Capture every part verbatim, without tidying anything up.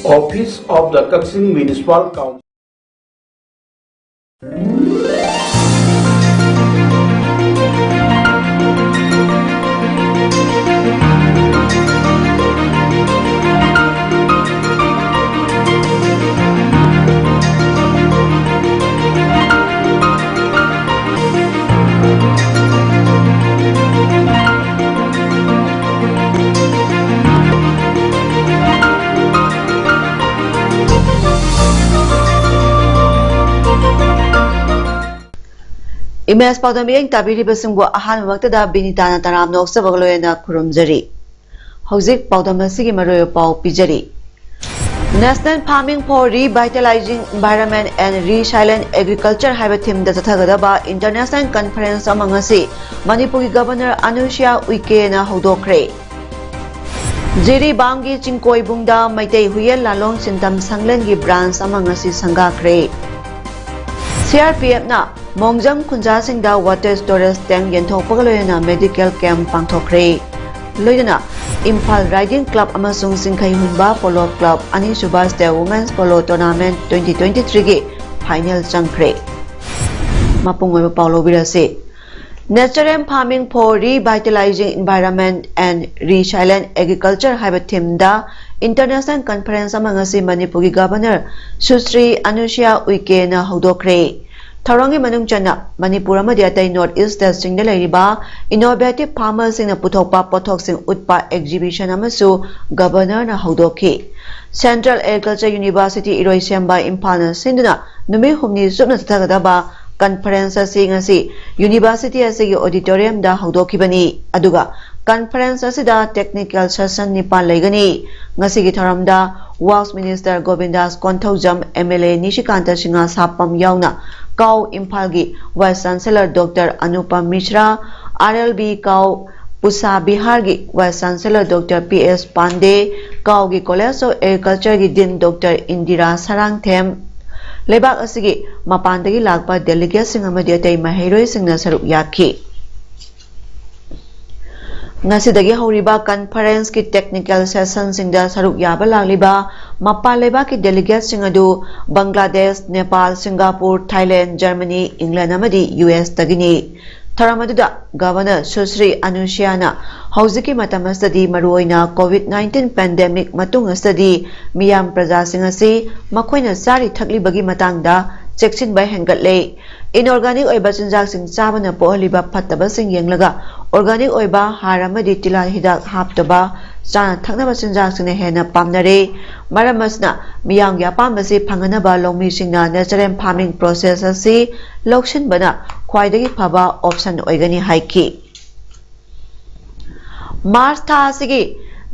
Office of the Kakching Municipal Council. Image ꯄꯥꯎꯗꯝ ꯃꯤꯠꯌꯦꯡ ꯇꯥꯕꯤꯔꯤꯕꯁꯤꯡꯕꯨ ꯑꯍꯥꯟꯕꯃꯛꯇꯗ ꯕꯤꯅꯤꯇꯥꯅ ꯇꯔꯥꯝꯅ ꯑꯣꯛꯆꯕꯒ ꯂꯣꯏꯅꯅ ꯈꯨꯔꯨꯝꯖꯔꯤ꯫ ꯍꯧꯖꯤꯛ ꯄꯥꯎꯗꯝ ꯑꯁꯤꯒꯤ ꯃꯔꯨꯑꯣꯏꯕ ꯄꯥꯎ ꯄꯤꯖꯔꯤ꯫ National Farming for Revitalizing Environment and Resilient Agriculture ꯍꯥꯏꯕ ꯊꯤꯝꯗ ꯆꯠꯊꯒꯗꯕ ꯏꯟꯇꯔꯅꯦꯁꯅꯦꯜ ꯀꯟꯐꯔꯦꯟꯁ ꯑꯃ ꯉꯁꯤ ꯃꯅꯤꯄꯨꯔꯒꯤ ꯒꯕꯔꯅꯔ ꯑꯅꯨꯁ꯭ꯌꯥ ꯎꯏꯀꯦꯅ ꯍꯧꯗꯣꯛꯈ꯭ꯔꯦ꯫ ꯖꯤꯔꯤꯕꯥꯝꯒꯤ ꯆꯤꯡꯀꯣꯏꯕꯨꯡꯗ ꯃꯩꯇꯩ ꯍꯨꯏꯌꯦꯟ ꯂꯥꯂꯣꯡ ꯁꯤꯟꯇꯝ ꯁꯪꯂꯦꯟꯒꯤ ꯕ꯭ꯔꯥꯟꯁ ꯑꯃ ꯉꯁꯤ ꯁꯪꯒꯥꯈ꯭ꯔꯦ꯫ ꯁꯤ ꯑꯥꯔ ꯄꯤ ꯑꯦꯐꯅ ꯃꯣꯡꯖꯝ ꯈꯨꯟꯖꯥꯁꯤꯡꯗ ꯋꯥꯇꯔ ꯁ꯭ꯇꯣꯔꯦꯖ ꯇꯦꯡ ꯌꯦꯟꯊꯣꯛꯄꯒ ꯂꯣꯏꯅꯅ ꯃꯦꯗꯤꯀꯦꯜ ꯀꯦꯝꯞ ꯄꯥꯡꯊꯣꯛꯈ꯭ꯔꯦ꯫ ꯂꯣꯏꯅꯅ ꯏꯝꯐꯥꯜ ꯔꯥꯏꯗꯤꯡ ꯀ꯭ꯂꯕ ꯑꯃꯁꯨꯡ ꯆꯤꯡꯈꯩ ꯍꯨꯟꯕ ꯄꯣꯂꯣ ꯀ꯭ꯂꯕ ꯑꯅꯤꯁꯨꯕ state women's polo tournament twenty twenty ꯊ꯭ꯔꯤꯒꯤ ꯐꯥꯏꯅꯦꯜ ꯆꯪꯈ꯭ꯔꯦ꯫ ꯃꯄꯨꯡ ꯑꯣꯏꯕ ꯄꯥꯎ ꯂꯧꯕꯤꯔꯁꯤ꯫ Natural Farming for Revitalizing Environment and Resilient Agriculture ꯍꯥꯏꯕ ꯊꯤꯝꯗ ꯏꯟꯇꯔꯅꯦꯁꯅꯦꯜ ꯀꯟꯐꯔꯦꯟꯁ ꯑꯃ ꯉꯁꯤ ꯃꯅꯤꯄꯨꯔꯒꯤ ꯒꯕꯔꯅꯔ ꯁꯨꯁ꯭ꯔꯤ ꯑꯅꯨꯁ꯭ꯌꯥ ꯎꯏꯀꯦꯅ ꯍꯧꯗꯣꯛꯈ꯭ꯔꯦ꯫ ꯊꯧꯔꯝꯒꯤ ꯃꯅꯨꯡ ꯆꯟꯅ ꯃꯅꯤꯄꯨꯔ ꯑꯃꯗꯤ ꯑꯇꯩ ꯅꯣꯔꯠ ꯏꯁ ꯁ꯭ꯇꯦꯠꯁꯤꯡꯗ ꯂꯩꯔꯤꯕ ꯏꯅꯣꯚꯦꯇꯤꯚ ꯐꯥꯔꯃꯔꯁꯤꯡꯅ ꯄꯨꯊꯣꯛꯄ ꯄꯣꯠꯊꯣꯛꯁꯤꯡ ꯎꯠꯄ ꯑꯦꯛꯖꯤꯕꯤꯁꯟ ꯑꯃꯁꯨ ꯒꯕꯔꯅꯔꯅ ꯍꯧꯗꯣꯛꯈꯤ꯫ ꯁꯦꯟꯇ꯭ꯔꯦꯜ ꯑꯦꯒ꯭ꯔꯤꯀꯜꯆꯔ ꯌꯨꯅꯤꯚꯔꯁꯤꯇꯤ ꯏꯔꯣꯏꯁꯦꯝꯕ ꯏꯝꯐꯥꯜꯅ ꯁꯤꯟꯗꯨꯅ ꯅꯨꯃꯤꯠ ꯍꯨꯝꯅꯤ ꯆꯨꯞꯅ ꯆꯠꯊꯒꯗꯕ ꯀꯟꯐꯔꯦꯟꯁ ꯑꯁꯤ ꯉꯁꯤ ꯌꯨꯅꯤꯚꯔꯁꯤꯇꯤ ꯑꯁꯤꯒꯤ ꯑꯣꯗꯤꯇꯣꯔꯤꯌꯝꯗ ꯍꯧꯗꯣꯛꯈꯤꯕꯅꯤ꯫ ꯑꯗꯨꯒ ꯀꯟꯐꯔꯦꯟꯁ ꯑꯁꯤꯗ ꯇꯦꯛꯅꯤꯀꯦꯜ ꯁꯦꯁꯟ ꯅꯤꯄꯥꯟ ꯂꯩꯒꯅꯤ꯫ ꯉꯁꯤꯒꯤ ꯊꯧꯔꯝꯗ works minister Govindas Konthoujam, M L A Nishikanta Singh Sapam ꯌꯥꯎꯅ ꯀꯥꯎ ꯏꯝꯐꯥꯜꯒꯤ vice chancellor doctor Anupam Mishra, R L B ꯀꯥꯎ ꯄꯨꯁꯥ ꯕꯤꯍꯥꯔꯒꯤ vice chancellor doctor P S Pandey, ꯀꯥꯎꯒꯤ ꯀꯣꯂꯦꯖ ꯑꯣꯐ ꯑꯦꯒ꯭ꯔꯤꯀꯜꯆꯔꯒꯤ ꯗꯤꯟ ꯗꯣꯛꯇꯔ ꯏꯟꯗꯤꯔꯥ ꯁꯔꯥꯡꯊꯦꯝ, ꯂꯩꯕꯥꯛ ꯑꯁꯤꯒꯤ ꯃꯄꯥꯟꯗꯒꯤ ꯂꯥꯛꯄ ꯗꯦꯂꯤꯒꯦꯠꯁꯤꯡ ꯑꯃꯗꯤ ꯑꯇꯩ ꯃꯍꯩꯔꯣꯏꯁꯤꯡꯅ ꯁꯔꯨꯛ ꯌꯥꯈꯤ꯫ ꯉꯁꯤꯗꯒꯤ ꯍꯧꯔꯤꯕ conference ꯀꯤ technical session ꯁꯤꯡꯗ ꯁꯔꯨꯛ ꯌꯥꯕ ꯂꯥꯛꯂꯤꯕ ꯃꯄꯥꯟ ꯂꯩꯕꯥꯛꯀꯤ delegate ꯁꯤꯡ ꯑꯗꯨ Bangladesh, Nepal, Singapore, Thailand, Germany, ꯏꯪꯂꯦꯟ ꯑꯃꯗꯤ ꯌꯨ ꯑꯦꯁ ꯇꯒꯤꯅꯤ꯫ ꯊꯧꯔꯝ ꯑꯗꯨꯗ Governor ꯁꯨꯁ꯭ꯔꯤ ꯑꯅꯨꯁꯤꯌꯥꯅ ꯍꯧꯖꯤꯛꯀꯤ ꯃꯇꯝ ꯑꯁꯤꯗꯗꯤ ꯃꯔꯨꯑꯣꯏꯅ COVID nineteen pandemic ꯃꯇꯨꯡ ꯑꯁꯤꯗꯗꯤ ꯃꯤꯌꯥꯝ ꯄ꯭ꯔꯖꯥꯁꯤꯡ ꯑꯁꯤ ꯃꯈꯣꯏꯅ ꯆꯥꯔꯤ ꯊꯛꯂꯤꯕꯒꯤ ꯃꯇꯥꯡꯗ ꯆꯦꯛꯁꯤꯟꯕ ꯍꯦꯟꯒꯠꯂꯦ꯫ Inorganic ꯑꯣꯏꯕ ꯆꯤꯟꯖꯥꯛꯁꯤꯡ ꯆꯥꯕꯅ ꯄꯣꯛꯍꯜꯂꯤꯕ ꯐꯠꯇꯕꯁꯤꯡ ꯌꯦꯡꯂꯒ organic ꯑꯣꯏꯕ ꯍꯥꯔ ꯑꯃꯗꯤ ꯇꯤꯜꯍꯥꯠ ꯍꯤꯗꯥꯛ ꯍꯥꯞꯇꯕ ꯆꯥꯅ ꯊꯛꯅꯕ ꯆꯤꯟꯖꯥꯛꯁꯤꯡꯅ ꯍꯦꯟꯅ ꯄꯥꯝꯅꯔꯦ꯫ ꯃꯔꯝ ꯑꯁꯤꯅ ꯃꯤꯌꯥꯝꯒꯤ ꯑꯄꯥꯝꯕꯁꯤ ꯐꯪꯍꯟꯅꯕ ꯂꯧꯃꯤꯁꯤꯡꯅ natural farming process ꯑꯁꯤ ꯂꯧꯁꯤꯟꯕꯅ ꯈ꯭ꯋꯥꯏꯗꯒꯤ ꯐꯕ option ꯑꯣꯏꯒꯅꯤ ꯍꯥꯏꯈꯤ꯫ ꯃꯥꯔꯆ ꯊꯥ ꯑꯁꯤꯒꯤ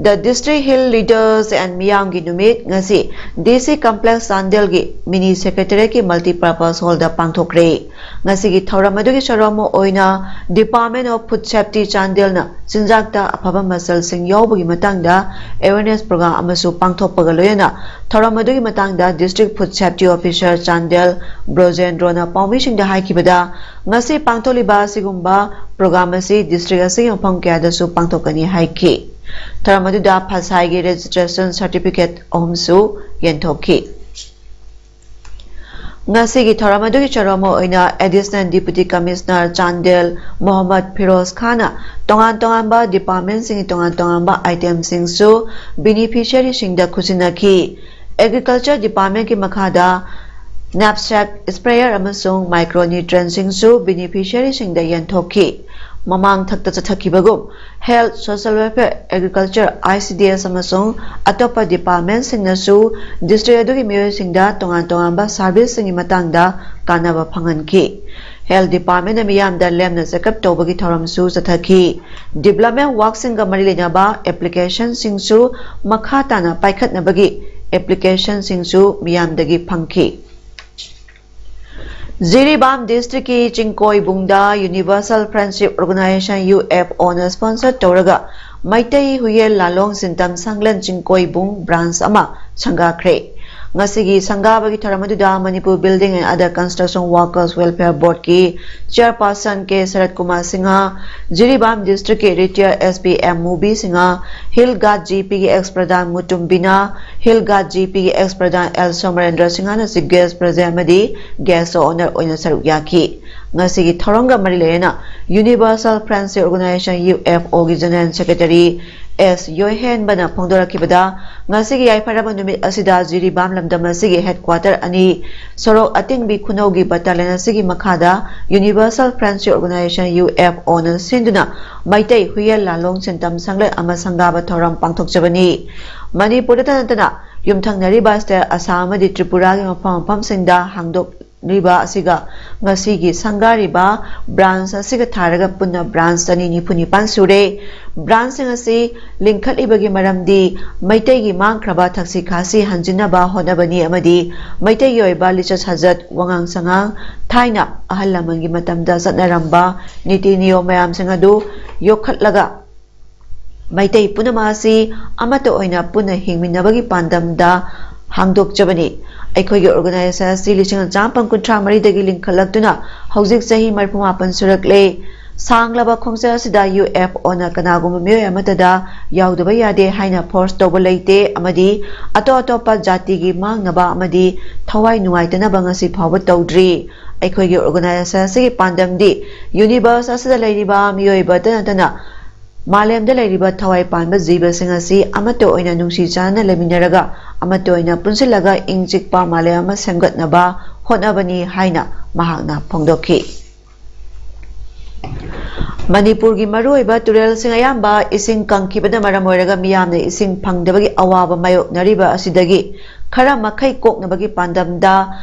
The District Hill Leaders and ꯃꯤꯌꯥꯝꯒꯤ ꯅꯨꯃꯤꯠ ꯉꯁꯤ ꯗꯤ ꯁꯤ complex ꯆꯥꯟꯗꯦꯜꯒꯤ mini secretariat ꯀꯤ multipurpose hall ꯗ ꯄꯥꯡꯊꯣꯛꯈ꯭ꯔꯦ꯫ ꯉꯁꯤꯒꯤ ꯊꯧꯔꯝ ꯑꯗꯨꯒꯤ ꯁꯔꯨꯛ ꯑꯃ ꯑꯣꯏꯅ Department of Food Safety ꯆꯥꯟꯗꯦꯜꯅ ꯆꯤꯟꯖꯥꯛꯇ ꯑꯐꯕ ꯃꯆꯜꯁꯤꯡ ꯌꯥꯎꯕꯒꯤ ꯃꯇꯥꯡꯗ awareness program ꯑꯃꯁꯨ ꯄꯥꯡꯊꯣꯛꯄꯒ ꯂꯣꯏꯅꯅ ꯊꯧꯔꯝ ꯑꯗꯨꯒꯤ ꯃꯇꯥꯡꯗ District Food Safety Officer Chandel ꯕ꯭ꯔꯣꯖꯦꯟꯗ꯭ꯔꯣꯅ ꯄꯥꯎꯃꯤꯁꯤꯡꯗ ꯍꯥꯏꯈꯤꯕꯗ, ꯉꯁꯤ ꯄꯥꯡꯊꯣꯛꯂꯤꯕ ꯑꯁꯤꯒꯨꯝꯕ program ꯑꯁꯤ district ꯑꯁꯤꯒꯤ ꯃꯐꯝ ꯀꯌꯥꯗꯁꯨ ꯄꯥꯡꯊꯣꯛꯀꯅꯤ ꯍꯥꯏꯈꯤ꯫ ꯊꯧꯔꯝ ꯑꯗꯨꯗ ꯐꯁꯥꯏꯒꯤ registration certificate ꯑꯍꯨꯝꯁꯨ ꯌꯦꯟꯊꯣꯛꯈꯤ꯫ ꯉꯁꯤꯒꯤ ꯊꯧꯔꯝ ꯑꯗꯨꯒꯤ ꯆꯔꯣꯝ ꯑꯣꯏꯅ Additional Deputy Commissioner Chandel Mohammad Firoz ꯈꯥꯟꯅ ꯇꯣꯉꯥꯟ ꯇꯣꯉꯥꯟꯕ department ꯁꯤꯡꯒꯤ ꯇꯣꯉꯥꯟ ꯇꯣꯉꯥꯟꯕ item ꯁꯤꯡꯁꯨ beneficiary ꯁꯤꯡꯗ ꯈꯨꯠꯁꯤꯟꯅꯈꯤ꯫ Agriculture Department ꯀꯤ ꯃꯈꯥꯗ knapsack, sprayer ꯑꯃꯁꯨꯡ micronutrient ꯁꯤꯡꯁꯨ beneficiary ꯁꯤꯡꯗ ꯌꯦꯟꯊꯣꯛꯈꯤ꯫ ꯃꯃꯥꯡ ꯊꯛꯇ ꯆꯠꯊꯈꯤꯕꯒꯨꯝ, Health, Social Welfare, Agriculture, I C D S ꯑꯃꯁꯨꯡ ꯑꯇꯣꯞꯄ department ꯁꯤꯡꯅꯁꯨ district ꯑꯗꯨꯒꯤ ꯃꯤꯑꯣꯏꯁꯤꯡꯗ ꯇꯣꯉꯥꯟ ꯇꯣꯉꯥꯟꯕ service ꯁꯤꯡꯒꯤ ꯃꯇꯥꯡꯗ ꯀꯥꯟꯅꯕ ꯐꯪꯍꯟꯈꯤ꯫ Health Department ꯅ ꯃꯤꯌꯥꯝꯗ ꯂꯦꯝꯅ check up ꯇꯧꯕꯒꯤ ꯊꯧꯔꯝꯁꯨ ꯆꯠꯊꯈꯤ꯫ Development work ꯁꯤꯡꯒ ꯃꯔꯤ ꯂꯩꯅꯕ application ꯁꯤꯡꯁꯨ ꯃꯈꯥ ꯇꯥꯅ ꯄꯥꯏꯈꯠꯅꯕꯒꯤ application ꯁꯤꯡꯁꯨ ꯃꯤꯌꯥꯝꯗꯒꯤ ꯐꯪꯈꯤ꯫ ꯖꯤꯔꯤꯕꯥꯝ district ꯀꯤ ꯆꯤꯡꯀꯣꯏꯕꯨꯡꯗ Universal Friendship Organization, U F O ꯅ sponsor ꯇꯧꯔꯒ ꯃꯩꯇꯩ ꯍꯨꯌꯦꯜ ꯂꯥꯂꯣꯡ ꯁꯤꯟꯇꯝ ꯁꯪꯂꯦꯟ ꯆꯤꯡꯀꯣꯏꯕꯨꯡ branch ꯑꯃ ꯁꯪꯒꯥꯈ꯭ꯔꯦ꯫ ꯉꯁꯤꯒꯤ ꯁꯪꯒꯥꯕꯒꯤ ꯊꯧꯔꯝ ꯑꯗꯨꯗ Manipur Building and Other Construction Workers Welfare Boardꯀꯤ Chairperson ꯀꯦ ꯁꯔꯠ ꯀꯨꯃꯥꯔ ꯁꯤꯡꯍ, ꯖꯤꯔꯤꯕꯥꯝ Districtꯀꯤ Retired SP M Mubi Singh, Hill Guard GPꯒꯤ Ex Pradhan Mutum Bina, Hill Guard GPꯒꯤ Ex Pradhan ꯑꯦꯜ ꯁꯣꯃꯔꯦꯟꯗ꯭ꯔ ꯁꯤꯡꯍꯅ Chief Guest ꯄ꯭ꯔꯖꯦꯟ ꯑꯃꯗꯤ Guest of Honour ꯑꯣꯏꯅ ꯁꯔꯨꯛ ꯌꯥꯈꯤ꯫ ꯉꯁꯤꯒꯤ ꯊꯧꯔꯝꯒ ꯃꯔꯤ ꯂꯩꯅꯅ Universal Friendship Organization, UFOꯒꯤ General Secretary ꯑꯦꯁ ꯌꯣꯏꯍꯦꯟꯕꯅ ꯐꯣꯡꯗꯣꯔꯛꯈꯤꯕꯗ, ꯉꯁꯤꯒꯤ ꯌꯥꯏꯐꯔꯕ ꯅꯨꯃꯤꯠ ꯑꯁꯤꯗ ꯖꯤꯔꯤꯕꯥꯝ ꯂꯝꯗꯝ ꯑꯁꯤꯒꯤ headquarter ꯑꯅꯤ, ꯁꯣꯔꯣꯛ ꯑꯇꯤꯡꯕꯤ ꯈꯨꯅꯧꯒꯤ battalion ꯑꯁꯤꯒꯤ ꯃꯈꯥꯗ Universal Friendship Organization, UFOꯅ ꯁꯤꯟꯗꯨꯅ ꯃꯩꯇꯩ ꯍꯨꯏꯌꯦꯟ ꯂꯥꯂꯣꯡ ꯁꯤꯟꯇꯝ ꯁꯪꯂꯦꯟ ꯑꯃ ꯁꯪꯒꯥꯕ ꯊꯧꯔꯝ ꯄꯥꯡꯊꯣꯛꯆꯕꯅꯤ꯫ ꯃꯅꯤꯄꯨꯔꯗꯇ ꯅꯠꯇꯅ ꯌꯨꯝꯊꯪꯅꯔꯤꯕ state ꯑꯁꯥꯝ ꯑꯃꯗꯤ ꯇ꯭ꯔꯤꯄꯨꯔꯥꯒꯤ ꯃꯐꯝ ꯃꯐꯝꯁꯤꯡꯗ ꯍꯥꯡꯗꯣꯛ ꯂꯤꯕ ꯑꯁꯤꯒ ꯉꯁꯤꯒꯤ ꯁꯪꯒꯥꯔꯤꯕ branch ꯑꯁꯤꯒ ꯊꯥꯔꯒ ꯄꯨꯟꯅ branch ꯆꯅꯤ ꯅꯤꯐꯨ ꯅꯤꯄꯥꯟ ꯁꯨꯔꯦ꯫ Branchꯁꯤꯡ ꯑꯁꯤ ꯂꯤꯡꯈꯠꯂꯤꯕꯒꯤ ꯃꯔꯝꯗꯤ ꯃꯩꯇꯩꯒꯤ ꯃꯥꯡꯈ꯭ꯔꯕ ꯊꯛꯁꯤ ꯈꯥꯁꯤ ꯍꯟꯖꯤꯟꯅꯕ ꯍꯣꯠꯅꯕꯅꯤ ꯑꯃꯗꯤ ꯃꯩꯇꯩꯒꯤ ꯑꯣꯏꯕ ꯂꯤꯆꯠ ꯁꯥꯖꯠ, ꯋꯥꯉꯥꯡ ꯁꯉꯥꯡ, ꯊꯥꯏꯅ ꯑꯍꯜ ꯂꯃꯟꯒꯤ ꯃꯇꯝꯗ ꯆꯠꯅꯔꯝꯕ ꯅꯤꯇꯤ ꯅꯤꯌꯣꯝ ꯃꯌꯥꯝꯁꯤꯡ ꯑꯗꯨ ꯌꯣꯛꯈꯠꯂꯒ ꯃꯩꯇꯩ ꯄꯨꯝꯅꯃꯛ ꯑꯁꯤ ꯑꯃꯠꯇ ꯑꯣꯏꯅ ꯄꯨꯟꯅ ꯍꯤꯡꯃꯤꯟꯅꯕꯒꯤ ꯄꯥꯟꯗꯝꯗ ꯍꯥꯡꯗꯣꯛꯆꯕꯅꯤ꯫ ꯑꯩꯈꯣꯏꯒꯤ organization ꯑꯁꯤ ꯂꯤꯁꯤꯡ ꯑꯃ ꯆꯥꯃꯥꯄꯟ ꯀꯨꯟꯊ꯭ꯔꯥ ꯃꯔꯤꯗꯒꯤ ꯂꯤꯡꯈꯠꯂꯛꯇꯨꯅ ꯍꯧꯖꯤꯛ ꯆꯍꯤ ꯃꯔꯤꯐꯨ ꯃꯥꯄꯟ ꯁꯨꯔꯛꯂꯦ꯫ ꯁꯥꯡꯂꯕ ꯈꯣꯡꯆꯠ ꯑꯁꯤꯗ UFOꯅ ꯀꯅꯥꯒꯨꯝꯕ ꯃꯤꯑꯣꯏ ꯑꯃꯠꯇꯗ ꯌꯥꯎꯗꯕ ꯌꯥꯗꯦ ꯍꯥꯏꯅ force ꯇꯧꯕ ꯂꯩꯇꯦ ꯑꯃꯗꯤ ꯑꯇꯣꯞ ꯑꯇꯣꯞꯄ ꯖꯥꯇꯤꯒꯤ ꯃꯥꯡꯅꯕ ꯑꯃꯗꯤ ꯊꯋꯥꯏ ꯅꯨꯡꯉꯥꯏꯇꯅꯕ ꯉꯁꯤ ꯐꯥꯎꯕ ꯇꯧꯗ꯭ꯔꯤ꯫ ꯑꯩꯈꯣꯏꯒꯤ organization ꯑꯁꯤꯒꯤ ꯄꯥꯟꯗꯝꯗꯤ universe ꯑꯁꯤꯗ ꯂꯩꯔꯤꯕ ꯃꯤꯑꯣꯏꯕꯇ ꯅꯠꯇꯅ ꯃꯥꯂꯦꯝꯗ ꯂꯩꯔꯤꯕ ꯊꯋꯥꯏ ꯄꯥꯟꯕ ꯖꯤꯕꯁꯤꯡ ꯑꯁꯤ ꯑꯃꯠꯇ ꯑꯣꯏꯅ ꯅꯨꯡꯁꯤ ꯆꯥꯟꯅꯅ ꯂꯩꯃꯤꯟꯅꯔꯒ ꯑꯃꯠꯇ ꯑꯣꯏꯅ ꯄꯨꯟꯁꯤꯜꯂꯒ ꯏꯪ ꯆꯤꯛꯄ ꯃꯥꯂꯦꯝ ꯑꯃ ꯁꯦꯝꯒꯠꯅꯕ ꯍꯣꯠꯅꯕꯅꯤ ꯍꯥꯏꯅ ꯃꯍꯥꯛꯅ ꯐꯣꯡꯗꯣꯛꯈꯤ꯫ ꯃꯅꯤꯄꯨꯔꯒꯤ ꯃꯔꯨꯑꯣꯏꯕ ꯇꯨꯔꯦꯜꯁꯤꯡ ꯑꯌꯥꯝꯕ ꯏꯁꯤꯡ ꯀꯪꯈꯤꯕꯅ ꯃꯔꯝ ꯑꯣꯏꯔꯒ ꯃꯤꯌꯥꯝꯅ ꯏꯁꯤꯡ ꯐꯪꯗꯕꯒꯤ ꯑꯋꯥꯕ ꯃꯥꯌꯣꯛꯅꯔꯤꯕ ꯑꯁꯤꯗꯒꯤ ꯈꯔ ꯃꯈꯩ ꯀꯣꯛꯅꯕꯒꯤ ꯄꯥꯟꯗꯝꯗ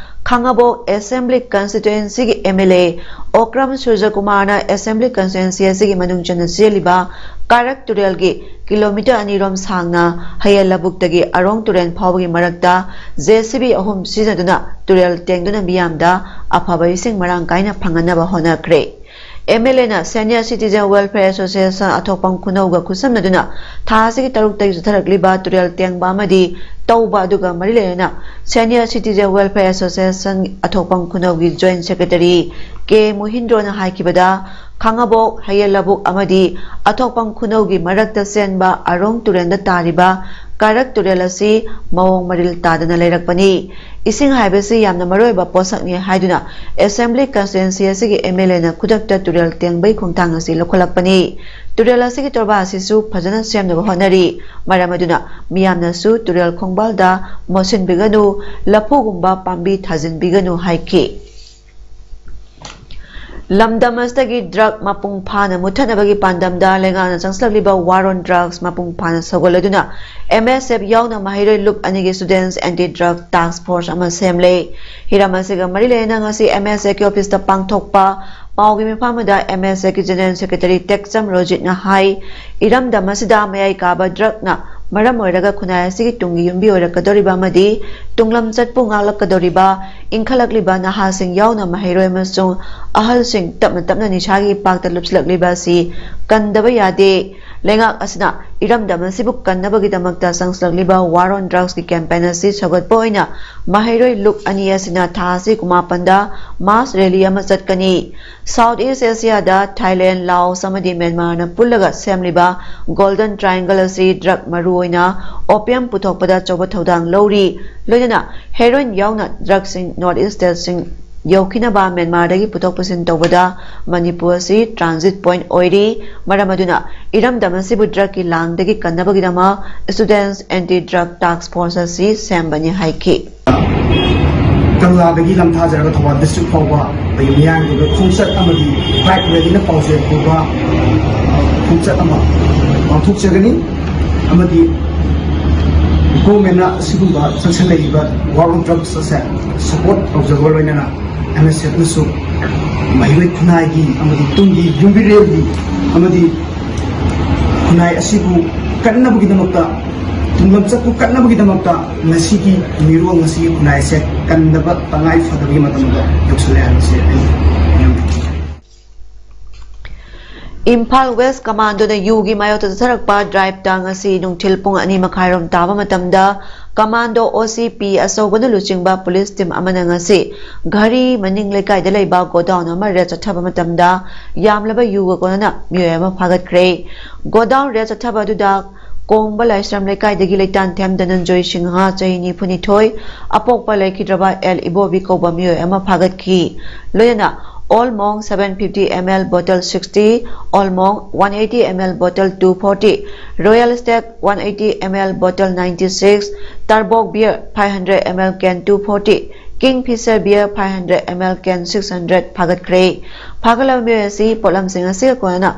ꯈꯥꯉꯕꯣꯛ Assembly Constituencyꯒꯤ MLA Okram ꯁꯨꯔꯖꯀꯨꯃꯥꯔꯅ Assembly Constituency ꯑꯁꯤꯒꯤ ꯃꯅꯨꯡ ꯆꯟꯅ ꯆꯦꯜꯂꯤꯕ ꯀꯥꯔꯛ ꯇꯨꯔꯦꯜꯒꯤ kilometre ꯑꯅꯤꯔꯣꯝ ꯁꯥꯡꯅ ꯍꯌꯦꯜ ꯂꯧꯕꯨꯛꯇꯒꯤ ꯑꯔꯣꯡ ꯇꯨꯔꯦꯜ ꯐꯥꯎꯕꯒꯤ ꯃꯔꯛꯇ JCB ꯑꯍꯨꯝ ꯁꯤꯖꯤꯟꯅꯗꯨꯅ ꯇꯨꯔꯦꯜ ꯇꯦꯡꯗꯨꯅ ꯃꯤꯌꯥꯝꯗ ꯑꯐꯕ ꯏꯁꯤꯡ ꯃꯔꯥꯡ ꯀꯥꯏꯅ ꯐꯪꯍꯟꯅꯕ ꯍꯣꯠꯅꯈ꯭ꯔꯦ꯫ ꯑꯦꯝ ꯑꯦꯜ ꯑꯦꯅ Senior Citizen Welfare Association ꯑꯊꯣꯛꯄꯝ ꯈꯨꯅꯧꯒ ꯈꯨꯠꯁꯝꯅꯗꯨꯅ ꯊꯥ ꯑꯁꯤꯒꯤ ꯇꯔꯨꯛꯇꯒꯤ ꯆꯠꯊꯔꯛꯂꯤꯕ ꯇꯨꯔꯦꯜ ꯇꯦꯡꯕ ꯑꯃꯗꯤ ꯇꯧꯕ ꯑꯗꯨꯒ ꯃꯔꯤ ꯂꯩꯅꯅ Senior Citizen Welfare Association ꯑꯊꯣꯛꯄꯝ ꯈꯨꯅꯧꯒꯤ Joint Secretary ꯀꯦ ꯃꯣꯍꯤꯟꯗ꯭ꯔꯣꯅ ꯍꯥꯏꯈꯤꯕꯗ, ꯈꯥꯉꯕꯣꯛ, ꯍꯌꯦꯜ ꯂꯕꯨꯛ ꯑꯃꯗꯤ ꯑꯊꯣꯛꯄꯝ ꯈꯨꯅꯧꯒꯤ ꯃꯔꯛꯇ ꯆꯦꯟꯕ ꯑꯔꯣꯡ ꯇꯨꯔꯦꯜꯗ ꯇꯥꯔꯤꯕ ꯀꯥꯔꯛ ꯇꯨꯔꯦꯜ ꯑꯁꯤ ꯃꯑꯣꯡ ꯃꯔꯤꯜ ꯇꯥꯗꯅ ꯂꯩꯔꯛꯄꯅꯤ꯫ ꯏꯁꯤꯡ ꯍꯥꯏꯕꯁꯤ ꯌꯥꯝꯅ ꯃꯔꯨꯑꯣꯏꯕ ꯄꯣꯠꯁꯛꯅꯤ ꯍꯥꯏꯗꯨꯅ Assembly Constituency ꯑꯁꯤꯒꯤ ꯑꯦꯝ ꯑꯦꯜ ꯑꯦꯅ ꯈꯨꯗꯛꯇ ꯇꯨꯔꯦꯜ ꯇꯦꯡꯕꯒꯤ ꯈꯣꯡꯊꯥꯡ ꯑꯁꯤ ꯂꯧꯈꯠꯂꯛꯄꯅꯤ꯫ ꯇꯨꯔꯦꯜ ꯑꯁꯤꯒꯤ ꯇꯣꯔꯕꯥꯟ ꯑꯁꯤꯁꯨ ꯐꯖꯅ ꯁꯦꯝꯅꯕ ꯍꯣꯠꯅꯔꯤ꯫ ꯃꯔꯝ ꯑꯗꯨꯅ ꯃꯤꯌꯥꯝꯅꯁꯨ ꯇꯨꯔꯦꯜ ꯈꯣꯡꯕꯥꯜꯗ ꯃꯣꯠꯁꯤꯟꯕꯤꯒꯅꯨ, ꯂꯐꯨꯒꯨꯝꯕ ꯄꯥꯝꯕꯤ ꯊꯥꯖꯤꯟꯕꯤꯒꯅꯨ ꯍꯥꯏꯈꯤ꯫ ꯂꯝꯗꯝ ꯑꯁꯤꯗꯒꯤ drug ꯃꯄꯨꯡ ꯐꯥꯅ ꯃꯨꯠꯊꯠꯅꯕꯒꯤ ꯄꯥꯟꯗꯝꯗ ꯂꯩꯉꯥꯛꯅ ꯆꯪꯁꯤꯜꯂꯛꯂꯤꯕ War on Drugs ꯃꯄꯨꯡ ꯐꯥꯅ ꯁꯧꯒꯠꯂꯗꯨꯅ M S F ꯌꯥꯎꯅ ꯃꯍꯩꯔꯣꯏ ꯂꯨꯞ ꯑꯅꯤꯒꯤ Students Anti Drug Task Force ꯑꯃ ꯁꯦꯝꯂꯦ꯫ ꯍꯤꯔꯝ ꯑꯁꯤꯒ ꯃꯔꯤ ꯂꯩꯅꯅ ꯉꯁꯤ M S F ꯀꯤ office ꯇ ꯄꯥꯡꯊꯣꯛꯄ ꯄꯥꯎꯒꯤ ꯃꯤꯐꯝ ꯑꯃꯗ M S F ꯀꯤ General Secretary ꯇꯦꯛꯆꯝ ꯔꯣꯖꯤꯠꯅ ꯍꯥꯏ, ꯏꯔꯝꯗꯝ ꯑꯁꯤꯗ ꯃꯌꯥꯏ ꯀꯥꯕ drug ꯅ ꯃꯔꯝ ꯑꯣꯏꯔꯒ ꯈꯨꯟꯅꯥꯏ ꯑꯁꯤꯒꯤ ꯇꯨꯡꯒꯤ ꯌꯨꯝꯕꯤ ꯑꯣꯏꯔꯛꯀꯗꯧꯔꯤꯕ ꯑꯃꯗꯤ ꯇꯨꯡꯂꯝ ꯆꯠꯄꯨ ꯉꯥꯛꯂꯛꯀꯗꯧꯔꯤꯕ ꯏꯟꯈꯠꯂꯛꯂꯤꯕ ꯅꯍꯥꯁꯤꯡ ꯌꯥꯎꯅ ꯃꯍꯩꯔꯣꯏ ꯑꯃꯁꯨꯡ ꯑꯍꯜꯁꯤꯡ ꯇꯞꯅ ꯇꯞꯅ ꯅꯤꯁꯥꯒꯤ ꯏꯄꯥꯛꯇ ꯂꯨꯞꯁꯤꯜꯂꯛꯂꯤꯕ ꯑꯁꯤ ꯀꯟꯗꯕ ꯌꯥꯗꯦ꯫ ꯂꯩꯉꯥꯛ ꯑꯁꯤꯅ ꯏꯔꯝꯗꯝ ꯑꯁꯤꯕꯨ ꯀꯟꯅꯕꯒꯤꯗꯃꯛꯇ ꯆꯪꯁꯤꯜꯂꯛꯂꯤꯕ War on Drugs ꯀꯤ campaign ꯑꯁꯤ ꯁꯧꯒꯠꯄ ꯑꯣꯏꯅ ꯃꯍꯩꯔꯣꯏ ꯂꯨꯞ ꯑꯅꯤ ꯑꯁꯤꯅ ꯊꯥ ꯑꯁꯤ ꯀꯨꯟꯃꯥꯄꯟꯗ mass rally ꯑꯃ ꯆꯠꯀꯅꯤ꯫ South East Asia ꯗ Thailand, Laos ꯑꯃꯗꯤ Myanmar ꯅ ꯄꯨꯜꯂꯒ ꯁꯦꯝꯂꯤꯕ Golden Triangle ꯑꯁꯤ drug, ꯃꯔꯨꯑꯣꯏꯅ opium ꯄꯨꯊꯣꯛꯄꯗ ꯑꯆꯧꯕ ꯊꯧꯗꯥꯡ ꯂꯧꯔꯤ꯫ ꯂꯣꯏꯅꯅ heroin ꯌꯥꯎꯅ drug ꯁꯤꯡ North East state ꯁꯤꯡ ꯌꯧꯈꯤꯅꯕ Myanmar ꯗꯒꯤ ꯄꯨꯊꯣꯛ ꯄꯨꯁꯤꯟ ꯇꯧꯕꯗ ꯃꯅꯤꯄꯨꯔ ꯑꯁꯤ transit point ꯑꯣꯏꯔꯤ꯫ ꯃꯔꯝ ꯑꯗꯨꯅ ꯏꯔꯝꯗꯝ ꯑꯁꯤꯕꯨ drug ꯀꯤ ꯂꯥꯡꯗꯒꯤ ꯀꯟꯅꯕꯒꯤꯗꯃꯛ Students Anti Drug Task Force ꯑꯁꯤ ꯁꯦꯝꯕꯅꯤ ꯍꯥꯏꯈꯤ꯫ ꯀꯪꯂꯥꯗꯒꯤ ꯂꯝꯊꯥꯖꯔꯒ ꯊꯧꯕꯥꯜ district ꯐꯥꯎꯕ ꯑꯩꯈꯣꯏꯒꯤ ꯃꯤꯌꯥꯝꯒꯤ ꯑꯣꯏꯕ ꯈꯣꯡꯆꯠ ꯑꯃꯗꯤ bike rally ꯅ ꯄꯥꯎꯖꯦꯜ ꯄꯨꯕ ꯈꯣꯡꯆꯠ ꯑꯃ ꯄꯥꯡꯊꯣꯛꯆꯒꯅꯤ꯫ ꯑꯃꯗꯤ government ꯅ ꯑꯁꯤꯒꯨꯝꯕ ꯆꯪꯁꯤꯜꯂꯛꯂꯤꯕ War on Drugs ꯑꯁꯦ support ꯇꯧꯖꯕꯒ ꯂꯣꯏꯅꯅ M S F ꯅꯁꯨ ꯃꯍꯩꯔꯣꯏ ꯈꯨꯟꯅꯥꯏꯒꯤ ꯑꯃꯗꯤ ꯇꯨꯡꯒꯤ ꯌꯨꯝꯕꯤꯔꯦꯜꯒꯤ ꯑꯃꯗꯤ ꯈꯨꯟꯅꯥꯏ ꯑꯁꯤꯕꯨ ꯀꯟꯅꯕꯒꯤꯗꯃꯛꯇ, ꯇꯨꯡꯂꯝꯆꯠꯄꯨ ꯀꯟꯅꯕꯒꯤꯗꯃꯛꯇ ꯉꯁꯤꯒꯤ ꯃꯤꯔꯣꯜ, ꯉꯁꯤꯒꯤ ꯈꯨꯟꯅꯥꯏ ꯑꯁꯦ ꯀꯟꯗꯕ ꯇꯉꯥꯏ ꯐꯗꯕꯒꯤ ꯃꯇꯝꯗ ꯌꯧꯁꯤꯜꯂꯦ ꯍꯥꯏꯕꯁꯦ ꯑꯩ ꯍꯥꯏꯖꯅꯤꯡꯏ꯫ ꯏꯝꯐꯥꯜ ꯋꯦꯁ ꯀꯃꯥꯟꯗꯣꯅ ꯌꯨꯒꯤ ꯃꯥꯌꯣꯛꯇ ꯆꯠꯊꯔꯛꯄ ꯗ꯭ꯔꯥꯏꯚꯇ ꯉꯁꯤ ꯅꯨꯡꯊꯤꯜ ꯄꯨꯡ ꯑꯅꯤ ꯃꯈꯥꯏꯔꯣꯝ ꯇꯥꯕ ꯃꯇꯝꯗ ꯀꯃꯥꯟꯗꯣ ꯑꯣ ꯁꯤ ꯄꯤ ꯑꯆꯧꯕꯅ ꯂꯨꯆꯤꯡꯕ ꯄꯨꯂꯤꯁ ꯇꯤꯝ ꯑꯃꯅ ꯉꯁꯤ ꯘꯔꯤ ꯃꯅꯤꯡ ꯂꯩꯀꯥꯏꯗ ꯂꯩꯕ ꯒꯣꯗꯥꯎꯟ ꯑꯃ ꯔꯦꯗ ꯆꯠꯊꯕ ꯃꯇꯝꯗ ꯌꯥꯝꯂꯕ ꯌꯨꯒ ꯀꯣꯟꯅꯅ ꯃꯤꯑꯣꯏ ꯑꯃ ꯐꯥꯒꯠꯈ꯭ꯔꯦ꯫ ꯒꯣꯗꯥꯎꯟ ꯔꯦꯗ ꯆꯠꯊꯕ ꯑꯗꯨꯗ ꯀꯣꯡꯕ ꯂꯥꯏꯁ꯭ꯔꯝ ꯂꯩꯀꯥꯏꯗꯒꯤ ꯂꯩꯇꯥꯟꯊꯦꯝ ꯙꯅꯟꯖꯣꯏ ꯁꯤꯡꯍ, ꯆꯍꯤ ꯅꯤꯐꯨꯅꯤꯊꯣꯏ, ꯑꯄꯣꯛꯄ ꯂꯩꯈꯤꯗ꯭ꯔꯕ ꯑꯦꯜ ꯏꯕꯣꯕꯤ ꯀꯧꯕ ꯃꯤꯑꯣꯏ ꯑꯃ ꯐꯥꯒꯠꯈꯤ꯫ ꯂꯣꯏꯅꯅ All Monk seven fifty M L bottle sixty, All Monk one eighty M L bottle two forty, Royal Stag one eighty M L bottle ninety six, Tarbok Beer five hundred M L can two forty, Kingfisher Beer five hundred M L can six hundred ꯐꯥꯒꯠꯈ꯭ꯔꯦ꯫ ꯐꯥꯒꯠꯂꯕ ꯃꯤꯑꯣꯏ ꯑꯁꯤ ꯄꯣꯠꯂꯝꯁꯤꯡ ꯑꯁꯤꯒ ꯀꯣꯟꯅꯅ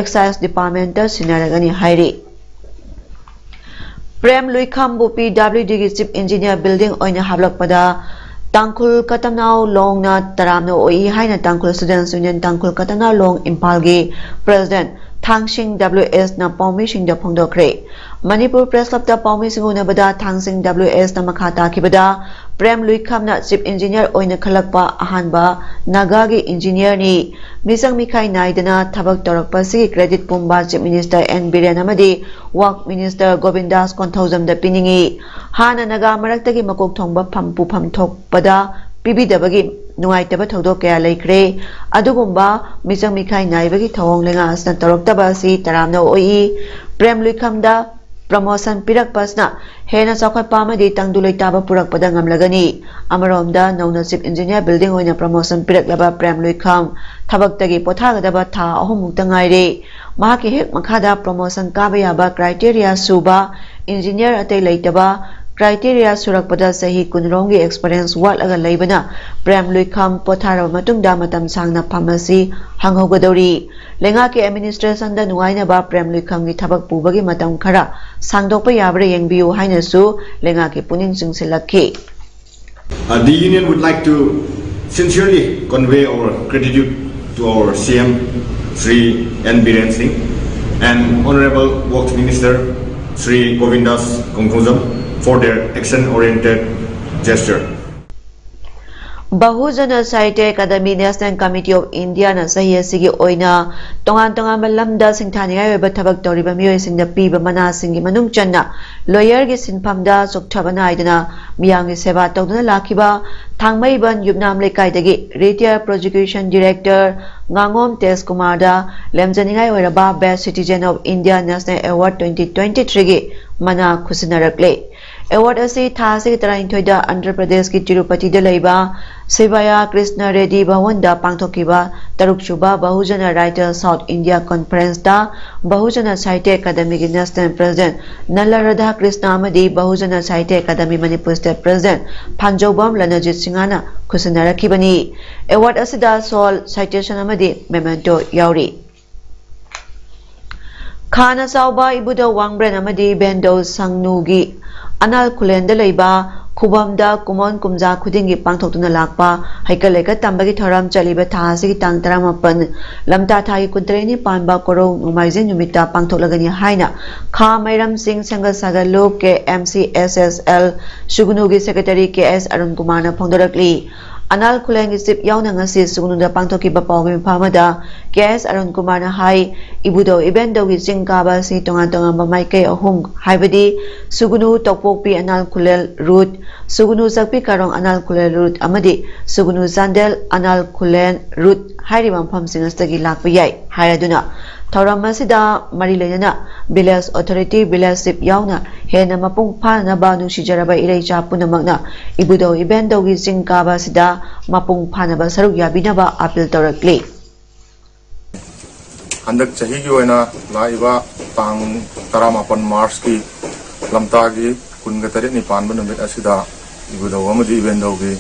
Excise Departmentꯇ ꯁꯤꯟꯅꯔꯒꯅꯤ ꯍꯥꯏꯔꯤ꯫ ꯄ꯭ꯔꯦꯝ ꯂꯨꯏꯈꯝꯕꯨ ꯄꯤ W ꯗꯤꯒꯤ Chief Engineer building ꯑꯣꯏꯅ ꯍꯥꯞꯂꯛꯄꯗ ꯇꯥꯡꯈꯨꯜ ꯀꯇꯝꯅꯥꯎ ꯂꯣꯡꯅ ꯇꯔꯥꯝꯅ ꯑꯣꯛꯏ ꯍꯥꯏꯅ ꯇꯥꯡꯈꯨꯜ Students Union ꯇꯥꯡꯈꯨꯜ ꯀꯇꯝꯅꯥꯎ ꯂꯣꯡ ꯏꯝꯐꯥꯜꯒꯤ President ꯊꯥꯡꯁꯤꯡ ꯗꯕ꯭ꯂꯤꯎ ꯑꯦꯁꯅ ꯄꯥꯎꯃꯤꯁꯤꯡꯗ ꯐꯣꯡꯗꯣꯛꯈ꯭ꯔꯦ꯫ ꯃꯅꯤꯄꯨꯔ Press Clubꯇ ꯄꯥꯎꯃꯤꯁꯤꯡ ꯎꯅꯕꯗ ꯊꯥꯡꯁꯤꯡ ꯗꯕ꯭ꯂꯤꯎ ꯑꯦꯁꯅ ꯃꯈꯥ ꯇꯥꯈꯤꯕꯗ, ꯄ꯭ꯔꯦꯝ ꯂꯨꯏꯈꯝꯅ Chief Engineer ꯑꯣꯏꯅ ꯈꯜꯂꯛꯄ ꯑꯍꯥꯟꯕ ꯅꯥꯒꯥꯒꯤ engineerꯅꯤ꯫ ꯃꯤꯆꯪ ꯃꯤꯈꯥꯏ ꯅꯥꯏꯗꯅ ꯊꯕꯛ ꯇꯧꯔꯛꯄ ꯑꯁꯤꯒꯤ credit ꯄꯨꯝꯕ Chief Minister ꯑꯦꯟ ꯕꯤꯔꯦꯟ ꯑꯃꯗꯤ Work Minister ꯒꯣꯕꯤꯟꯗꯥꯁ ꯀꯣꯟꯊꯧꯖꯝꯗ ꯄꯤꯅꯤꯡꯏ꯫ ꯍꯥꯟꯅ ꯅꯥꯒꯥ ꯃꯔꯛꯇꯒꯤ ꯃꯀꯣꯛ ꯊꯣꯡꯕ ꯐꯝ ꯄꯨꯐꯝ ꯊꯣꯛꯄꯗ ꯄꯤꯕꯤꯗꯕꯒꯤ ꯅꯨꯡꯉꯥꯏꯇꯕ ꯊꯧꯗꯣꯛ ꯀꯌꯥ ꯂꯩꯈ꯭ꯔꯦ꯫ ꯑꯗꯨꯒꯨꯝꯕ ꯃꯤꯆꯪ ꯃꯤꯈꯥꯏ ꯅꯥꯏꯕꯒꯤ ꯊꯧꯑꯣꯡ ꯂꯩꯉꯥꯛ ꯑꯁꯤꯅ ꯇꯧꯔꯛꯇꯕ ꯑꯁꯤ ꯇꯔꯥꯝꯅ ꯑꯣꯛꯏ꯫ ꯄ꯭ꯔꯦꯝ ꯂꯨꯏꯈꯝꯗ promotion ꯄꯤꯔꯛꯄ ꯑꯁꯤꯅ ꯍꯦꯟꯅ ꯆꯥꯎꯈꯠꯄ ꯑꯃꯗꯤ ꯇꯪꯗꯨ ꯂꯩꯇꯥꯕ ꯄꯨꯔꯛꯄꯗ ꯉꯝꯂꯒꯅꯤ꯫ ꯑꯃꯔꯣꯝꯗ ꯅꯧꯅ Chief Engineer building ꯑꯣꯏꯅ promotion ꯄꯤꯔꯛꯂꯕ ꯄ꯭ꯔꯦꯝ ꯂꯨꯏꯈꯝ ꯊꯕꯛꯇꯒꯤ ꯄꯣꯊꯥꯒꯗꯕ ꯊꯥ ꯑꯍꯨꯝꯃꯨꯛꯇ ꯉꯥꯏꯔꯦ꯫ ꯃꯍꯥꯛꯀꯤ ꯍꯦꯛ ꯃꯈꯥꯗ promotion ꯀꯥꯕ ꯌꯥꯕ criteria ꯁꯨꯕ engineer ꯑꯇꯩ ꯂꯩꯇꯕ, criteria ꯁꯨꯔꯛꯄꯗ ꯆꯍꯤ ꯀꯨꯟꯔꯣꯝꯒꯤ experience ꯋꯥꯠꯂꯒ ꯂꯩꯕꯅ ꯄ꯭ꯔꯦꯝ ꯂꯨꯏꯈꯝ ꯄꯣꯊꯥꯔꯕ ꯃꯇꯨꯡꯗ ꯃꯇꯝ ꯁꯥꯡꯅ ꯐꯝ ꯑꯁꯤ ꯍꯥꯡꯍꯧꯒꯗꯧꯔꯤ꯫ ꯂꯩꯉꯥꯛꯀꯤ administrationꯗ ꯅꯨꯡꯉꯥꯏꯅꯕ ꯄ꯭ꯔꯦꯝ ꯂꯨꯏꯈꯝꯒꯤ ꯊꯕꯛ ꯄꯨꯕꯒꯤ ꯃꯇꯝ ꯈꯔ ꯁꯥꯡꯗꯣꯛꯄ ꯌꯥꯕ꯭ꯔꯥ ꯌꯦꯡꯕꯤꯌꯨ ꯍꯥꯏꯅꯁꯨ ꯂꯩꯉꯥꯛꯀꯤ ꯄꯨꯛꯅꯤꯡ ꯆꯤꯡꯁꯤꯜꯂꯛꯈꯤ꯫ Uh, the union would like to sincerely convey our gratitude to our C M, Shri N Biren Singh, and Honorable Works Minister, Shri Govindas Kongthungjam, for their action-oriented gesture. ꯕꯍꯨꯖꯅ Sahitya Akademi national committee of ꯏꯟꯗꯤꯌꯥꯅ ꯆꯍꯤ ꯑꯁꯤꯒꯤ ꯑꯣꯏꯅ ꯇꯣꯉꯥꯟ ꯇꯣꯉꯥꯟꯕ ꯂꯝꯗ ꯁꯤꯡꯊꯥꯅꯤꯡꯉꯥꯏ ꯑꯣꯏꯕ ꯊꯕꯛ ꯇꯧꯔꯤꯕ ꯃꯤꯑꯣꯏꯁꯤꯡꯗ ꯄꯤꯕ ꯃꯅꯥꯁꯤꯡꯒꯤ ꯃꯅꯨꯡ ꯆꯟꯅ ꯂꯣꯌꯔꯒꯤ ꯁꯤꯟꯐꯝꯗ ꯆꯣꯛꯊꯕ ꯅꯥꯏꯗꯅ ꯃꯤꯌꯥꯝꯒꯤ ꯁꯦꯕꯥ ꯇꯧꯗꯨꯅ ꯂꯥꯛꯈꯤꯕ ꯊꯥꯡꯃꯩꯕꯟ ꯌꯨꯞꯅꯥꯝ ꯂꯩꯀꯥꯏꯗꯒꯤ ꯔꯤꯇꯥꯌꯔ ꯄ꯭ꯔꯣꯁꯤꯀ꯭ꯌꯨꯁꯟ ꯗꯤꯔꯦꯛꯇꯔ ꯉꯥꯉꯣꯝ ꯇꯦꯖꯀꯨꯃꯥꯔꯗ ꯂꯦꯝꯖꯅꯤꯡꯉꯥꯏ ꯑꯣꯏꯔꯕ Best Citizen of India National Award twenty twenty-threeꯒꯤ ꯃꯅꯥ ꯈꯨꯠꯁꯤꯟꯅꯔꯛꯂꯦ꯫ ꯑꯦꯋꯥꯔꯗ ꯑꯁꯤ ꯊꯥ ꯑꯁꯤꯒꯤ ꯇꯔꯥꯅꯤꯊꯣꯏꯗ ꯑꯟꯙ꯭ꯔ ꯄ꯭ꯔꯗꯦꯁꯀꯤ ꯇꯤꯔꯨꯄꯇꯤꯗ ꯂꯩꯕ ꯁꯤꯕꯥꯌꯥ ꯀ꯭ꯔꯤꯁꯅ ꯔꯦꯗꯤ ꯚꯋꯟꯗ ꯄꯥꯡꯊꯣꯛꯈꯤꯕ ꯇꯔꯨꯛꯁꯨꯕ ꯕꯍꯨꯖꯅ ꯔꯥꯏꯇꯔ ꯁꯥꯎꯠ ꯏꯟꯗꯤꯌꯥ ꯀꯟꯐꯔꯦꯟꯁꯇ ꯕꯍꯨꯖꯅ ꯁꯥꯍꯤꯇ꯭ꯌ ꯑꯦꯀꯥꯗꯃꯤꯒꯤ ꯅꯦꯁꯅꯦꯜ ꯄ꯭ꯔꯦꯁꯤꯗꯦꯟꯠ ꯅꯜꯂ ꯔꯥꯙꯥ ꯀ꯭ꯔꯤꯁꯅ ꯑꯃꯗꯤ ꯕꯍꯨꯖꯅ ꯁꯥꯍꯤꯇ꯭ꯌ ꯑꯦꯀꯥꯗꯃꯤ ꯃꯅꯤꯄꯨꯔ ꯁ꯭ꯇꯦꯠ ꯄ꯭ꯔꯦꯁꯤꯗꯦꯟꯠ ꯐꯥꯟꯖꯧꯕꯝ ꯂꯅꯖꯤꯠ ꯁꯤꯡꯍꯅ ꯈꯨꯠꯁꯤꯟꯅꯔꯛꯈꯤꯕꯅꯤ꯫ ꯑꯦꯋꯥꯔꯗ ꯑꯁꯤꯗ ꯁꯣꯜ, ꯁꯥꯏꯇꯦꯁꯟ ꯑꯃꯗꯤ ꯃꯦꯃꯦꯟꯇꯣ ꯌꯥꯎꯔꯤ꯫ ꯈꯥꯅ ꯆꯥꯎꯕ ꯏꯕꯨꯙꯧ ꯋꯥꯡꯕ꯭ꯔꯦꯟ ꯑꯃꯗꯤ ꯏꯕꯦꯟꯙꯧ ꯁꯪꯅꯨꯒꯤ ꯑꯅꯥꯜ ꯈꯨꯂꯦꯟꯗ ꯂꯩꯕ ꯈꯨꯕꯝꯗ ꯀꯨꯝꯑꯣꯟ ꯀꯨꯝꯖꯥ ꯈꯨꯗꯤꯡꯒꯤ ꯄꯥꯡꯊꯣꯛꯇꯨꯅ ꯂꯥꯛꯄ ꯍꯩꯀꯠ ꯂꯩꯀꯠ ꯇꯝꯕꯒꯤ ꯊꯧꯔꯝ ꯆꯠꯂꯤꯕ ꯊꯥ ꯑꯁꯤꯒꯤ ꯇꯥꯡ ꯇꯔꯥꯃꯥꯄꯟ, ꯂꯝꯇꯥ ꯊꯥꯒꯤ ꯀꯨꯟꯇꯔꯦꯠꯅꯤ ꯄꯥꯟꯕ ꯀꯣꯔꯧ ꯅꯣꯡꯃꯥꯏꯖꯤꯡ ꯅꯨꯃꯤꯠꯇ ꯄꯥꯡꯊꯣꯛꯂꯒꯅꯤ ꯍꯥꯏꯅ ꯈꯥ ꯃꯩꯔꯝ ꯆꯤꯡ ꯁꯪꯒ ꯁꯥꯒꯠꯂꯨ ꯀꯦ ꯑꯦꯝ ꯁꯤ ꯑꯦꯁ ꯑꯦꯁ ꯑꯦꯜ ꯁꯨꯒꯅꯨꯒꯤ ꯁꯦꯀ꯭ꯔꯦꯇꯔꯤ ꯀꯦ ꯑꯦꯁ ꯑꯔꯨꯟ ꯀꯨꯃꯥꯔꯅ ꯐꯣꯡꯗꯣꯔꯛꯂꯤ꯫ ꯑꯅꯥꯜ ꯈꯨꯂꯦꯟꯒꯤ ꯆꯤꯞ ꯌꯥꯎꯅ ꯉꯁꯤ ꯁꯨꯒꯅꯨꯗ ꯄꯥꯡꯊꯣꯛꯈꯤꯕ ꯄꯥꯎꯒꯤ ꯃꯤꯐꯝ ꯑꯃꯗ ꯀꯦ ꯑꯦꯁ ꯑꯔꯨꯟ ꯀꯨꯃꯥꯔꯅ ꯍꯥꯏ, ꯏꯕꯨꯙꯧ ꯏꯕꯦꯟꯙꯧꯒꯤ ꯆꯤꯡ ꯀꯥꯕ ꯑꯁꯤ ꯇꯣꯉꯥꯟ ꯇꯣꯉꯥꯟꯕ ꯃꯥꯏꯀꯩ ꯑꯍꯨꯝ, ꯍꯥꯏꯕꯗꯤ ꯁꯨꯒꯅꯨ ꯇꯣꯛꯄꯣꯛꯄꯤ ꯑꯅꯥꯜ ꯈꯨꯂꯦꯜ ꯔꯨꯠ, ꯁꯨꯒꯅꯨ ꯆꯥꯛꯄꯤ ꯀꯥꯔꯣꯡ ꯑꯅꯥꯜ ꯈꯨꯂꯦꯜ ꯔꯨꯠ ꯑꯃꯗꯤ ꯁꯨꯒꯅꯨ ꯆꯥꯟꯗꯦꯜ ꯑꯅꯥꯜ ꯈꯨꯂꯦꯜ ꯔꯨꯠ ꯍꯥꯏꯔꯤꯕ ꯃꯐꯝꯁꯤꯡ ꯑꯁꯤꯗꯒꯤ ꯂꯥꯛꯄ ꯌꯥꯏ ꯍꯥꯏꯔꯗꯨꯅ, ꯊꯧꯔꯝ ꯑꯁꯤꯗ ꯃꯔꯤ ꯂꯩꯅꯅ ꯚꯤꯂꯦꯖ ꯑꯣꯊꯣꯔꯤꯇꯤ, ꯚꯤꯂꯦꯖ ꯆꯤꯞ ꯌꯥꯎꯅ ꯍꯦꯟꯅ ꯃꯄꯨꯡ ꯐꯥꯅꯅꯕ ꯅꯨꯡꯁꯤꯖꯔꯕ ꯏꯔꯩꯆꯥ ꯄꯨꯝꯅꯃꯛꯅ ꯏꯕꯨꯙꯧ ꯏꯕꯦꯟꯙꯧꯒꯤ ꯆꯤꯡ ꯀꯥꯕ ꯑꯁꯤꯗ ꯃꯄꯨꯡ ꯐꯥꯅꯕ ꯁꯔꯨꯛ ꯌꯥꯕꯤꯅꯕ ꯑꯥꯄꯤꯜ ꯇꯧꯔꯛꯂꯤ꯫ ꯍꯟꯗꯛ ꯆꯍꯤꯒꯤ ꯑꯣꯏꯅ ꯂꯥꯛꯏꯕ ꯇꯥꯡ ꯇꯔꯥꯃꯥꯄꯟ ꯃꯥꯔꯆꯀꯤ ꯂꯝꯇꯥꯒꯤ ꯀꯨꯟꯒ ꯇꯔꯦꯠꯅꯤ ꯄꯥꯟꯕ ꯅꯨꯃꯤꯠ ꯑꯁꯤꯗ ꯏꯕꯨꯙꯧ ꯑꯃꯗꯤ ꯏꯕꯦꯟꯙꯧꯒꯤ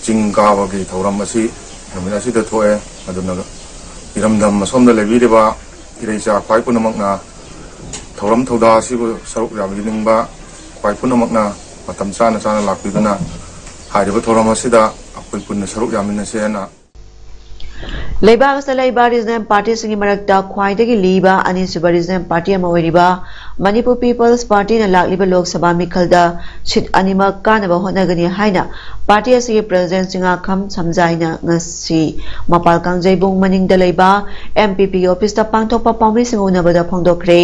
ꯆꯤꯡ ꯀꯥꯕꯒꯤ ꯊꯧꯔꯝ ꯑꯁꯤ ꯅꯨꯃꯤꯠ ꯑꯁꯤꯗ ꯊꯣꯛꯑꯦ꯫ ꯑꯗꯨꯅ ꯏꯔꯝꯗꯝ ꯑꯁꯣꯝꯗ ꯂꯩꯕꯤꯔꯤꯕ ꯏꯔꯩꯆꯥ ꯈ꯭ꯋꯥꯏ ꯄꯨꯝꯅꯃꯛꯅ ꯊꯧꯔꯝ ꯊꯧꯗꯥ ꯑꯁꯤꯕꯨ ꯁꯔꯨꯛ ꯌꯥꯕꯤꯅꯤꯡꯕ ꯈ꯭ꯋꯥꯏ ꯄꯨꯝꯅꯃꯛꯅ ꯃꯇꯝ ꯆꯥꯅ ꯆꯥꯅ ꯂꯥꯛꯄꯤꯗꯨꯅ ꯍꯥꯏꯔꯤꯕ ꯊꯧꯔꯝ ꯑꯁꯤꯗ ꯑꯩꯈꯣꯏ ꯄꯨꯟꯅ ꯁꯔꯨꯛ ꯌꯥꯃꯤꯟꯅꯁꯦꯅ ꯂꯩꯕꯥꯛ ꯑꯁꯤꯗ ꯂꯩꯕ regional partyꯁꯤꯡꯒꯤ ꯃꯔꯛꯇ ꯈ꯭ꯋꯥꯏꯗꯒꯤ ꯂꯤꯕ ꯑꯅꯤꯁꯨꯕ regional party ꯑꯃ ꯑꯣꯏꯔꯤꯕ Manipur People's Partyꯅ ꯂꯥꯛꯂꯤꯕ ꯂꯣꯛ ꯁꯚꯥ ꯃꯤꯈꯜꯗ seat ꯑꯅꯤꯃꯛ ꯀꯥꯅꯕ ꯍꯣꯠꯅꯒꯅꯤ ꯍꯥꯏꯅ party ꯑꯁꯤꯒꯤ president ꯆꯤꯡꯉꯥꯈꯝ ꯁꯝꯖꯥꯏꯅ ꯉꯁꯤ ꯃꯄꯥꯜ ꯀꯥꯡꯖꯩꯕꯨꯡ ꯃꯅꯤꯡꯗ ꯂꯩꯕ MPPꯒꯤ officeꯇ ꯄꯥꯡꯊꯣꯛꯄ ꯄꯥꯎꯃꯤꯁꯤꯡ ꯎꯅꯕꯗ ꯐꯣꯡꯗꯣꯛꯈ꯭ꯔꯦ꯫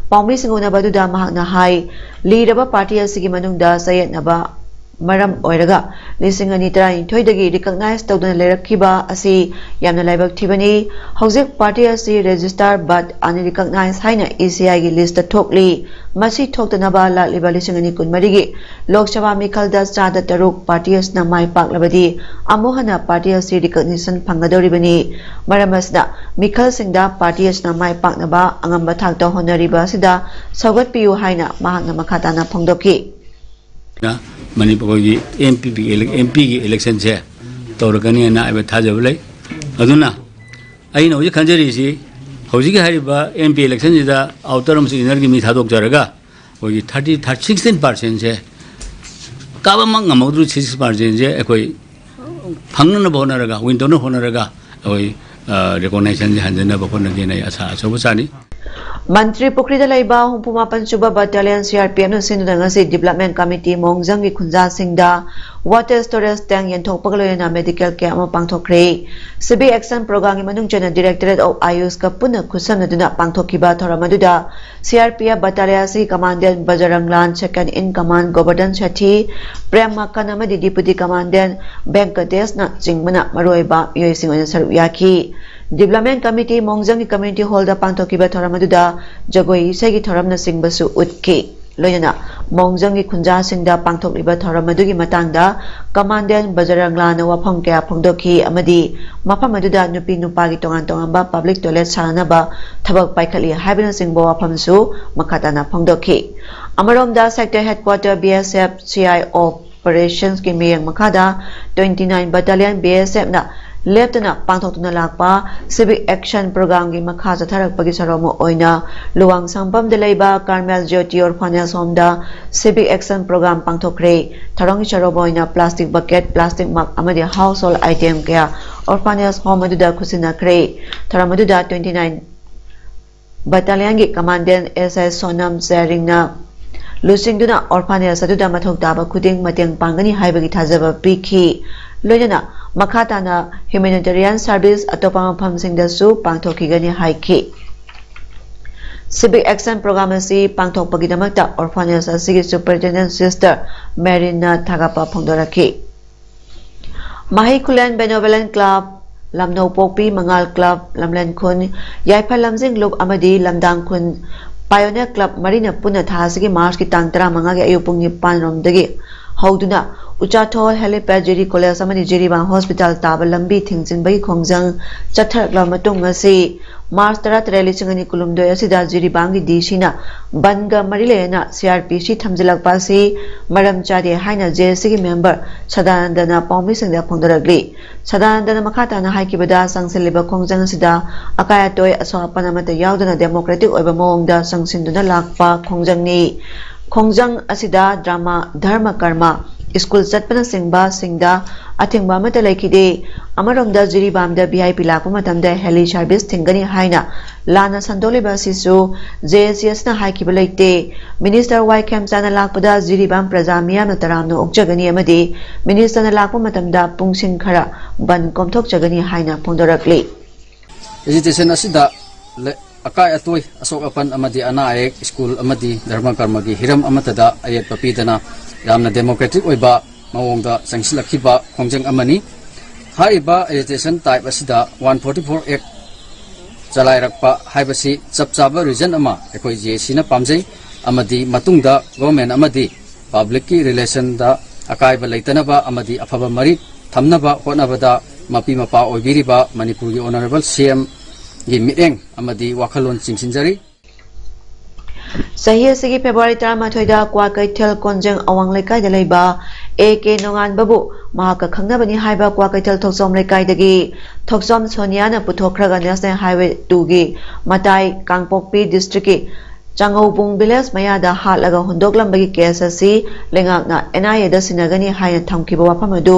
ꯄꯥꯎꯃꯤꯁꯤꯡ ꯎꯅꯕ ꯑꯗꯨꯗ ꯃꯍꯥꯛꯅ ꯍꯥꯏ, ꯂꯤꯔꯕ party ꯑꯁꯤꯒꯤ ꯃꯅꯨꯡꯗ ꯆꯌꯦꯠꯅꯕ ꯃꯔꯝ ꯑꯣꯏꯔꯒ ꯂꯤꯁꯤꯡ ꯑꯅꯤ ꯇꯔꯥꯅꯤꯊꯣꯏꯗꯒꯤ recognize ꯇꯧꯗꯨꯅ ꯂꯩꯔꯛꯈꯤꯕ ꯑꯁꯤ ꯌꯥꯝꯅ ꯂꯥꯏꯕꯛ ꯊꯤꯕꯅꯤ꯫ ꯍꯧꯖꯤꯛ party ꯑꯁꯤ register but unrecognized ꯍꯥꯏꯅ ECIꯒꯤ listꯇ ꯊꯣꯛꯂꯤ꯫ ꯃꯁꯤ ꯊꯣꯛꯇꯅꯕ ꯂꯥꯛꯂꯤꯕ ꯂꯤꯁꯤꯡ ꯑꯅꯤ ꯀꯨꯟꯃꯔꯤꯒꯤ ꯂꯣꯛ ꯁꯚꯥ ꯃꯤꯈꯜꯗ ꯆꯥꯗ ꯇꯔꯨꯛ party ꯑꯁꯤꯅ ꯃꯥꯏ ꯄꯥꯛꯂꯕꯗꯤ ꯑꯃꯨꯛ ꯍꯟꯅ party ꯑꯁꯤ recognition ꯐꯪꯒꯗꯧꯔꯤꯕꯅꯤ꯫ ꯃꯔꯝ ꯑꯁꯤꯅ ꯃꯤꯈꯜꯁꯤꯡꯗ party ꯑꯁꯤꯅ ꯃꯥꯏ ꯄꯥꯛꯅꯕ ꯑꯉꯝꯕ ꯊꯥꯛꯇ ꯍꯣꯠꯅꯔꯤꯕ ꯑꯁꯤꯗ ꯁꯧꯒꯠꯄꯤꯌꯨ ꯍꯥꯏꯅ ꯃꯍꯥꯛꯅ ꯃꯈꯥ ꯇꯥꯅ ꯐꯣꯡꯗꯣꯛꯈꯤ꯫ ꯃꯅꯤꯄꯨꯔꯒꯤ MPPꯒꯤ MPꯒꯤ electionꯁꯦ ꯇꯧꯔꯛꯀꯅꯤ ꯍꯥꯏꯅ ꯑꯩꯕ ꯊꯥꯖꯕ ꯂꯩ꯫ ꯑꯗꯨꯅ ꯑꯩꯅ ꯍꯧꯖꯤꯛ ꯈꯟꯖꯔꯤꯁꯤ, ꯍꯧꯖꯤꯛꯀꯤ ꯍꯥꯏꯔꯤꯕ MP electionꯁꯤꯗ outer ꯑꯃꯁꯨꯡ innerꯒꯤ ꯃꯤ ꯊꯥꯗꯣꯛꯆꯔꯒ ꯑꯩꯈꯣꯏꯒꯤ thirty sixteen percentꯁꯦ ꯀꯥꯕꯃꯛ ꯉꯝꯍꯧꯗ꯭ꯔꯁꯨ sixty percentꯁꯦ ꯑꯩꯈꯣꯏ ꯐꯪꯅꯅꯕ ꯍꯣꯠꯅꯔꯒ, win ꯇꯧꯅꯕ ꯍꯣꯠꯅꯔꯒ ꯑꯩꯈꯣꯏ recognitionꯁꯦ ꯍꯟꯖꯅꯕ ꯍꯣꯠꯅꯒꯦꯅ ꯑꯩ ꯑꯁꯥ ꯑꯆꯧꯕ ꯆꯥꯅꯤ꯫ ꯃꯟꯇ꯭ꯔꯤ ꯄꯨꯈ꯭ꯔꯤꯗ ꯂꯩꯕ ꯍꯨꯝꯐꯨ ꯃꯥꯄꯟ ꯁꯨꯕ battalion CRPFꯅ ꯁꯤꯟꯗꯨꯅ ꯉꯁꯤ development committee ꯃꯣꯡꯖꯪꯒꯤ ꯈꯨꯟꯖꯥꯁꯤꯡꯗ water storage tank ꯌꯦꯟꯊꯣꯛꯄꯒ ꯂꯣꯏꯅꯅ medical camp ꯑꯃ ꯄꯥꯡꯊꯣꯛꯈ꯭ꯔꯦ꯫ Civic Action Programꯒꯤ ꯃꯅꯨꯡ ꯆꯟꯅ Directorate of AYUSꯀ ꯄꯨꯟꯅ ꯈꯨꯠꯁꯝꯅꯗꯨꯅ ꯄꯥꯡꯊꯣꯛꯈꯤꯕ ꯊꯧꯔꯝ ꯑꯗꯨꯗ CRPF battalion ꯑꯁꯤꯒꯤ commandant ꯕꯖꯔꯪ ꯂꯥꯟ, second in command Govardhan ꯁꯦꯊꯤ, Prem ꯃꯀꯟ ꯑꯃꯗꯤ deputy commandant ꯚꯦꯡꯀꯇꯦꯁꯅ ꯆꯤꯡꯕꯅ ꯃꯔꯨꯑꯣꯏꯕ ꯃꯤꯑꯣꯏꯁꯤꯡ ꯑꯣꯏꯅ ꯁꯔꯨꯛ ꯌꯥꯈꯤ꯫ Development Committee ꯃꯣꯡꯖꯪꯒꯤ community hallꯗ ꯄꯥꯡꯊꯣꯛꯈꯤꯕ ꯊꯧꯔꯝ ꯑꯗꯨꯗ ꯖꯒꯣꯏ ꯏꯁꯩꯒꯤ ꯊꯧꯔꯝꯅꯆꯤꯡꯕꯁꯨ ꯎꯠꯈꯤ꯫ ꯂꯣꯏꯅꯅ ꯃꯣꯡꯖꯪꯒꯤ ꯈꯨꯟꯖꯥꯁꯤꯡꯗ ꯄꯥꯡꯊꯣꯛꯂꯤꯕ ꯊꯧꯔꯝ ꯑꯗꯨꯒꯤ ꯃꯇꯥꯡꯗ commandant ꯕꯖꯔꯪꯂꯥꯅ ꯋꯥꯐꯝ ꯀꯌꯥ ꯐꯣꯡꯗꯣꯛꯈꯤ ꯑꯃꯗꯤ ꯃꯐꯝ ꯑꯗꯨꯗ ꯅꯨꯄꯤ ꯅꯨꯄꯥꯒꯤ ꯇꯣꯉꯥꯟ ꯇꯣꯉꯥꯟꯕ public toilet ꯁꯥꯅꯅꯕ ꯊꯕꯛ ꯄꯥꯏꯈꯠꯂꯤ ꯍꯥꯏꯕꯅꯆꯤꯡꯕ ꯋꯥꯐꯝꯁꯨ ꯃꯈꯥ ꯇꯥꯅ ꯐꯣꯡꯗꯣꯛꯈꯤ꯫ ꯑꯃꯔꯣꯝꯗ sector headquarter BSF CI operations ꯀꯤ ꯃꯤꯠꯌꯦꯡ ꯃꯈꯥꯗ twenty nine battalion BSFꯅ ꯂꯦꯞꯇꯅ ꯄꯥꯡꯊꯣꯛꯇꯨꯅ ꯂꯥꯛꯄ Civic Action Programꯒꯤ ꯃꯈꯥ ꯆꯠꯊꯔꯛꯄꯒꯤ ꯁꯔꯨꯛ ꯑꯃ ꯑꯣꯏꯅ ꯂꯨꯋꯥꯡꯁꯪꯕꯝꯗ ꯂꯩꯕ Carmel Jyoti Orphanage Homeꯗ Civic Action Program ꯄꯥꯡꯊꯣꯛꯈ꯭ꯔꯦ꯫ ꯊꯧꯔꯝꯒꯤ ꯁꯔꯨꯛ ꯑꯃ ꯑꯣꯏꯅ plastic bucket, plastic mug ꯑꯃꯗꯤ household item ꯀꯌꯥ orphanage home ꯑꯗꯨꯗ ꯈꯨꯠꯁꯤꯟꯅꯈ꯭ꯔꯦ꯫ ꯊꯧꯔꯝ ꯑꯗꯨꯗ twenty nine Battalionꯒꯤ Commandant S I Sonam Tseringꯅ ꯂꯨꯆꯤꯡꯗꯨꯅ orphanage ꯑꯗꯨꯗ ꯃꯊꯧ ꯇꯥꯕ ꯈꯨꯗꯤꯡ ꯃꯇꯦꯡ ꯄꯥꯡꯒꯅꯤ ꯍꯥꯏꯕꯒꯤ ꯊꯥꯖꯕ ꯄꯤꯈꯤ꯫ ꯂꯣꯏꯅꯅ ꯃꯈꯥ ꯇꯥꯅ humanitarian service ꯑꯇꯣꯞꯄ ꯃꯐꯝꯁꯤꯡꯗꯁꯨ ꯄꯥꯡꯊꯣꯛꯈꯤꯒꯅꯤ ꯍꯥꯏꯈꯤ꯫ Civic Action Program ꯑꯁꯤ ꯄꯥꯡꯊꯣꯛꯄꯒꯤꯗꯃꯛꯇ orphanage ꯑꯁꯤꯒꯤ Superintendent Sister Maryꯅ ꯊꯥꯒꯠꯄ ꯐꯣꯡꯗꯣꯔꯛꯈꯤ꯫ ꯃꯍꯩ ꯈꯨꯂꯦꯟ Benevolent Club, ꯂꯝꯅꯧꯄꯣꯛꯄꯤ ꯃꯉꯥꯜ Club, ꯂꯝꯂꯦꯟ ꯈꯨꯟ, ꯌꯥꯏꯐ ꯂꯝꯖꯤꯡ ꯂꯨꯞ ꯑꯃꯗꯤ ꯂꯝꯗꯥꯡ ꯈꯨꯟ Pioneer Club ꯃꯔꯤꯅ ꯄꯨꯟꯅ ꯊꯥ ꯑꯁꯤꯒꯤ Marchꯀꯤ ꯇꯥꯡ ꯇꯔꯥꯃꯉꯥꯒꯤ ꯑꯌꯨꯛ ꯄꯨꯡ ꯅꯤꯄꯥꯟ ꯔꯣꯝꯗꯒꯤ ꯍꯧꯗꯨꯅ ꯎꯆꯥꯊꯣꯜ helipad, ꯖꯤꯔꯤ college ꯑꯃꯗꯤ ꯖꯤꯔꯤꯕꯥꯝ hospital ꯇꯥꯕ ꯂꯝꯕꯤ ꯊꯤꯡꯖꯤꯟꯕꯒꯤ ꯈꯣꯡꯖꯪ ꯆꯠꯊꯔꯛꯂꯕ ꯃꯇꯨꯡ ꯉꯁꯤ March ꯇꯔꯥꯇꯔꯦꯠ, ꯂꯤꯁꯤꯡ ꯑꯅꯤ ꯀꯨꯟꯍꯨꯝꯗꯣꯏ ꯑꯁꯤꯗ ꯖꯤꯔꯤꯕꯥꯝꯒꯤ ꯗꯤ ꯁꯤꯅ ꯕꯟꯒ ꯃꯔꯤ ꯂꯩꯅꯅ ꯁꯤ ꯑꯥꯔ ꯄꯤ ꯁꯤ ꯊꯝꯖꯤꯜꯂꯛꯄ ꯑꯁꯤ ꯃꯔꯝ ꯆꯥꯗꯦ ꯍꯥꯏꯅ ꯖꯦ ꯑꯦ ꯁꯤꯒꯤ member ꯁꯗꯥꯅꯟꯗꯅ ꯄꯥꯎꯃꯤꯁꯤꯡꯗ ꯐꯣꯡꯗꯣꯔꯛꯂꯤ꯫ ꯁꯗꯥꯅꯟꯗꯅ ꯃꯈꯥ ꯇꯥꯅ ꯍꯥꯏꯈꯤꯕꯗ, ꯆꯪꯁꯤꯜꯂꯤꯕ ꯈꯣꯡꯖꯪ ꯑꯁꯤꯗ ꯑꯀꯥꯏ ꯑꯇꯣꯏ, ꯑꯁꯣꯛ ꯑꯄꯟ ꯑꯃꯠꯇ ꯌꯥꯎꯗꯅ democratic ꯑꯣꯏꯕ ꯃꯑꯣꯡꯗ ꯆꯪꯁꯤꯟꯗꯨꯅ ꯂꯥꯛꯄ ꯈꯣꯡꯖꯪꯅꯤ꯫ ꯈꯣꯡꯖꯪ ꯑꯁꯤꯗ drama, ꯙꯔꯃ ꯀꯔꯃ, ꯁ꯭ꯀꯨꯜ ꯆꯠꯄꯅꯆꯤꯡꯕꯁꯤꯡꯗ ꯑꯊꯤꯡꯕ ꯑꯃꯠꯇ ꯂꯩꯈꯤꯗꯦ꯫ ꯑꯃꯔꯣꯝꯗ ꯖꯤꯔꯤꯕꯥꯝꯗ ꯚꯤ ꯑꯥꯏ ꯄꯤ ꯂꯥꯛꯄ ꯃꯇꯝꯗ heli service ꯊꯤꯡꯒꯅꯤ ꯍꯥꯏꯅ ꯂꯥꯟꯅ ꯁꯟꯗꯣꯛꯂꯤꯕ ꯑꯁꯤꯁꯨ ꯖꯦ ꯑꯦ ꯁꯤ ꯑꯁꯤꯅ ꯍꯥꯏꯈꯤꯕ ꯂꯩꯇꯦ꯫ Minister ꯋꯥꯏ ꯈꯦꯝꯆꯥꯟꯅ ꯂꯥꯛꯄꯗ ꯖꯤꯔꯤꯕꯥꯝ ꯄ꯭ꯔꯖꯥ ꯃꯤꯌꯥꯝꯅ ꯇꯔꯥꯝꯅ ꯑꯣꯛꯆꯒꯅꯤ ꯑꯃꯗꯤ ministerꯅ ꯂꯥꯛꯄ ꯃꯇꯝꯗ ꯄꯨꯡꯁꯤꯡ ꯈꯔ ꯕꯟ ꯀꯣꯝꯊꯣꯛꯆꯒꯅꯤ ꯍꯥꯏꯅ ꯐꯣꯡꯗꯣꯔꯛꯂꯤ꯫ Agitation ꯑꯁꯤꯗ ꯑꯀꯥꯏ ꯑꯇꯣꯏ, ꯑꯁꯣꯛ ꯑꯄꯟ ꯑꯃꯗꯤ ꯑꯅꯥ ꯑꯌꯦꯛ, ꯁ꯭ꯀꯨꯜ ꯑꯃꯗꯤ ꯙꯔꯃ ꯀꯔꯃꯒꯤ ꯍꯤꯔꯝ ꯑꯃꯠꯇꯗ ꯑꯌꯦꯠꯄ ꯄꯤꯗꯅ ꯌꯥꯝꯅ democratic ꯑꯣꯏꯕ ꯃꯑꯣꯡꯗ ꯆꯪꯁꯤꯜꯂꯛꯈꯤꯕ ꯈꯣꯡꯖꯪ ꯑꯃꯅꯤ꯫ ꯍꯥꯏꯔꯤꯕ agitation type ꯑꯁꯤꯗ one forty four act ꯆꯂꯥꯏꯔꯛꯄ ꯍꯥꯏꯕꯁꯤ ꯆꯞ ꯆꯥꯕ reason ꯑꯃ ꯑꯩꯈꯣꯏ ꯖꯦ ꯑꯦ ꯁꯤꯅ ꯄꯥꯝꯖꯩ ꯑꯃꯗꯤ ꯃꯇꯨꯡꯗ government ꯑꯃꯗꯤ publicꯀꯤ relationꯗ ꯑꯀꯥꯏꯕ ꯂꯩꯇꯅꯕ ꯑꯃꯗꯤ ꯑꯐꯕ ꯃꯔꯤ ꯊꯝꯅꯕ ꯍꯣꯠꯅꯕꯗ ꯃꯄꯤ ꯃꯄꯥ ꯑꯣꯏꯕꯤꯔꯤꯕ ꯃꯅꯤꯄꯨꯔꯒꯤ honourable ꯁꯤ ꯑꯦꯝꯒꯤ ꯃꯤꯠꯌꯦꯡ ꯑꯃꯗꯤ ꯋꯥꯈꯜꯂꯣꯟ ꯆꯤꯡꯁꯤꯟꯖꯔꯤ꯫ ꯆꯍꯤ ꯑꯁꯤꯒꯤ February ꯇꯔꯥꯃꯥꯊꯣꯏꯗ ꯀ꯭ꯋꯥꯀꯩꯊꯦꯜ ꯀꯣꯟꯖꯦꯡ ꯑꯋꯥꯡ ꯂꯩꯀꯥꯏꯗ ꯂꯩꯕ ꯑꯦ ꯀꯦ ꯅꯣꯡꯉꯥꯟꯕꯕꯨ ꯃꯍꯥꯛꯀ ꯈꯪꯅꯕꯅꯤ ꯍꯥꯏꯕ ꯀ꯭ꯋꯥꯀꯩꯊꯦꯜ ꯊꯣꯛꯆꯣꯝ ꯂꯩꯀꯥꯏꯗꯒꯤ ꯊꯣꯛꯆꯣꯝ ꯁꯣꯅꯤꯌꯥꯅ ꯄꯨꯊꯣꯛꯈ꯭ꯔꯒ National Highway two ꯒꯤ ꯃꯇꯥꯏ ꯀꯥꯡꯄꯣꯛꯄꯤ district ꯀꯤ ꯆꯥꯉꯧꯕꯨꯡ village ꯃꯌꯥꯗ ꯍꯥꯠꯂꯒ ꯍꯨꯟꯗꯣꯛꯂꯝꯕꯒꯤ case ꯑꯁꯤ ꯂꯩꯉꯥꯛꯅ N I A ꯗ ꯁꯤꯟꯅꯒꯅꯤ ꯍꯥꯏꯅ ꯊꯝꯈꯤꯕ ꯋꯥꯐꯝ ꯑꯗꯨ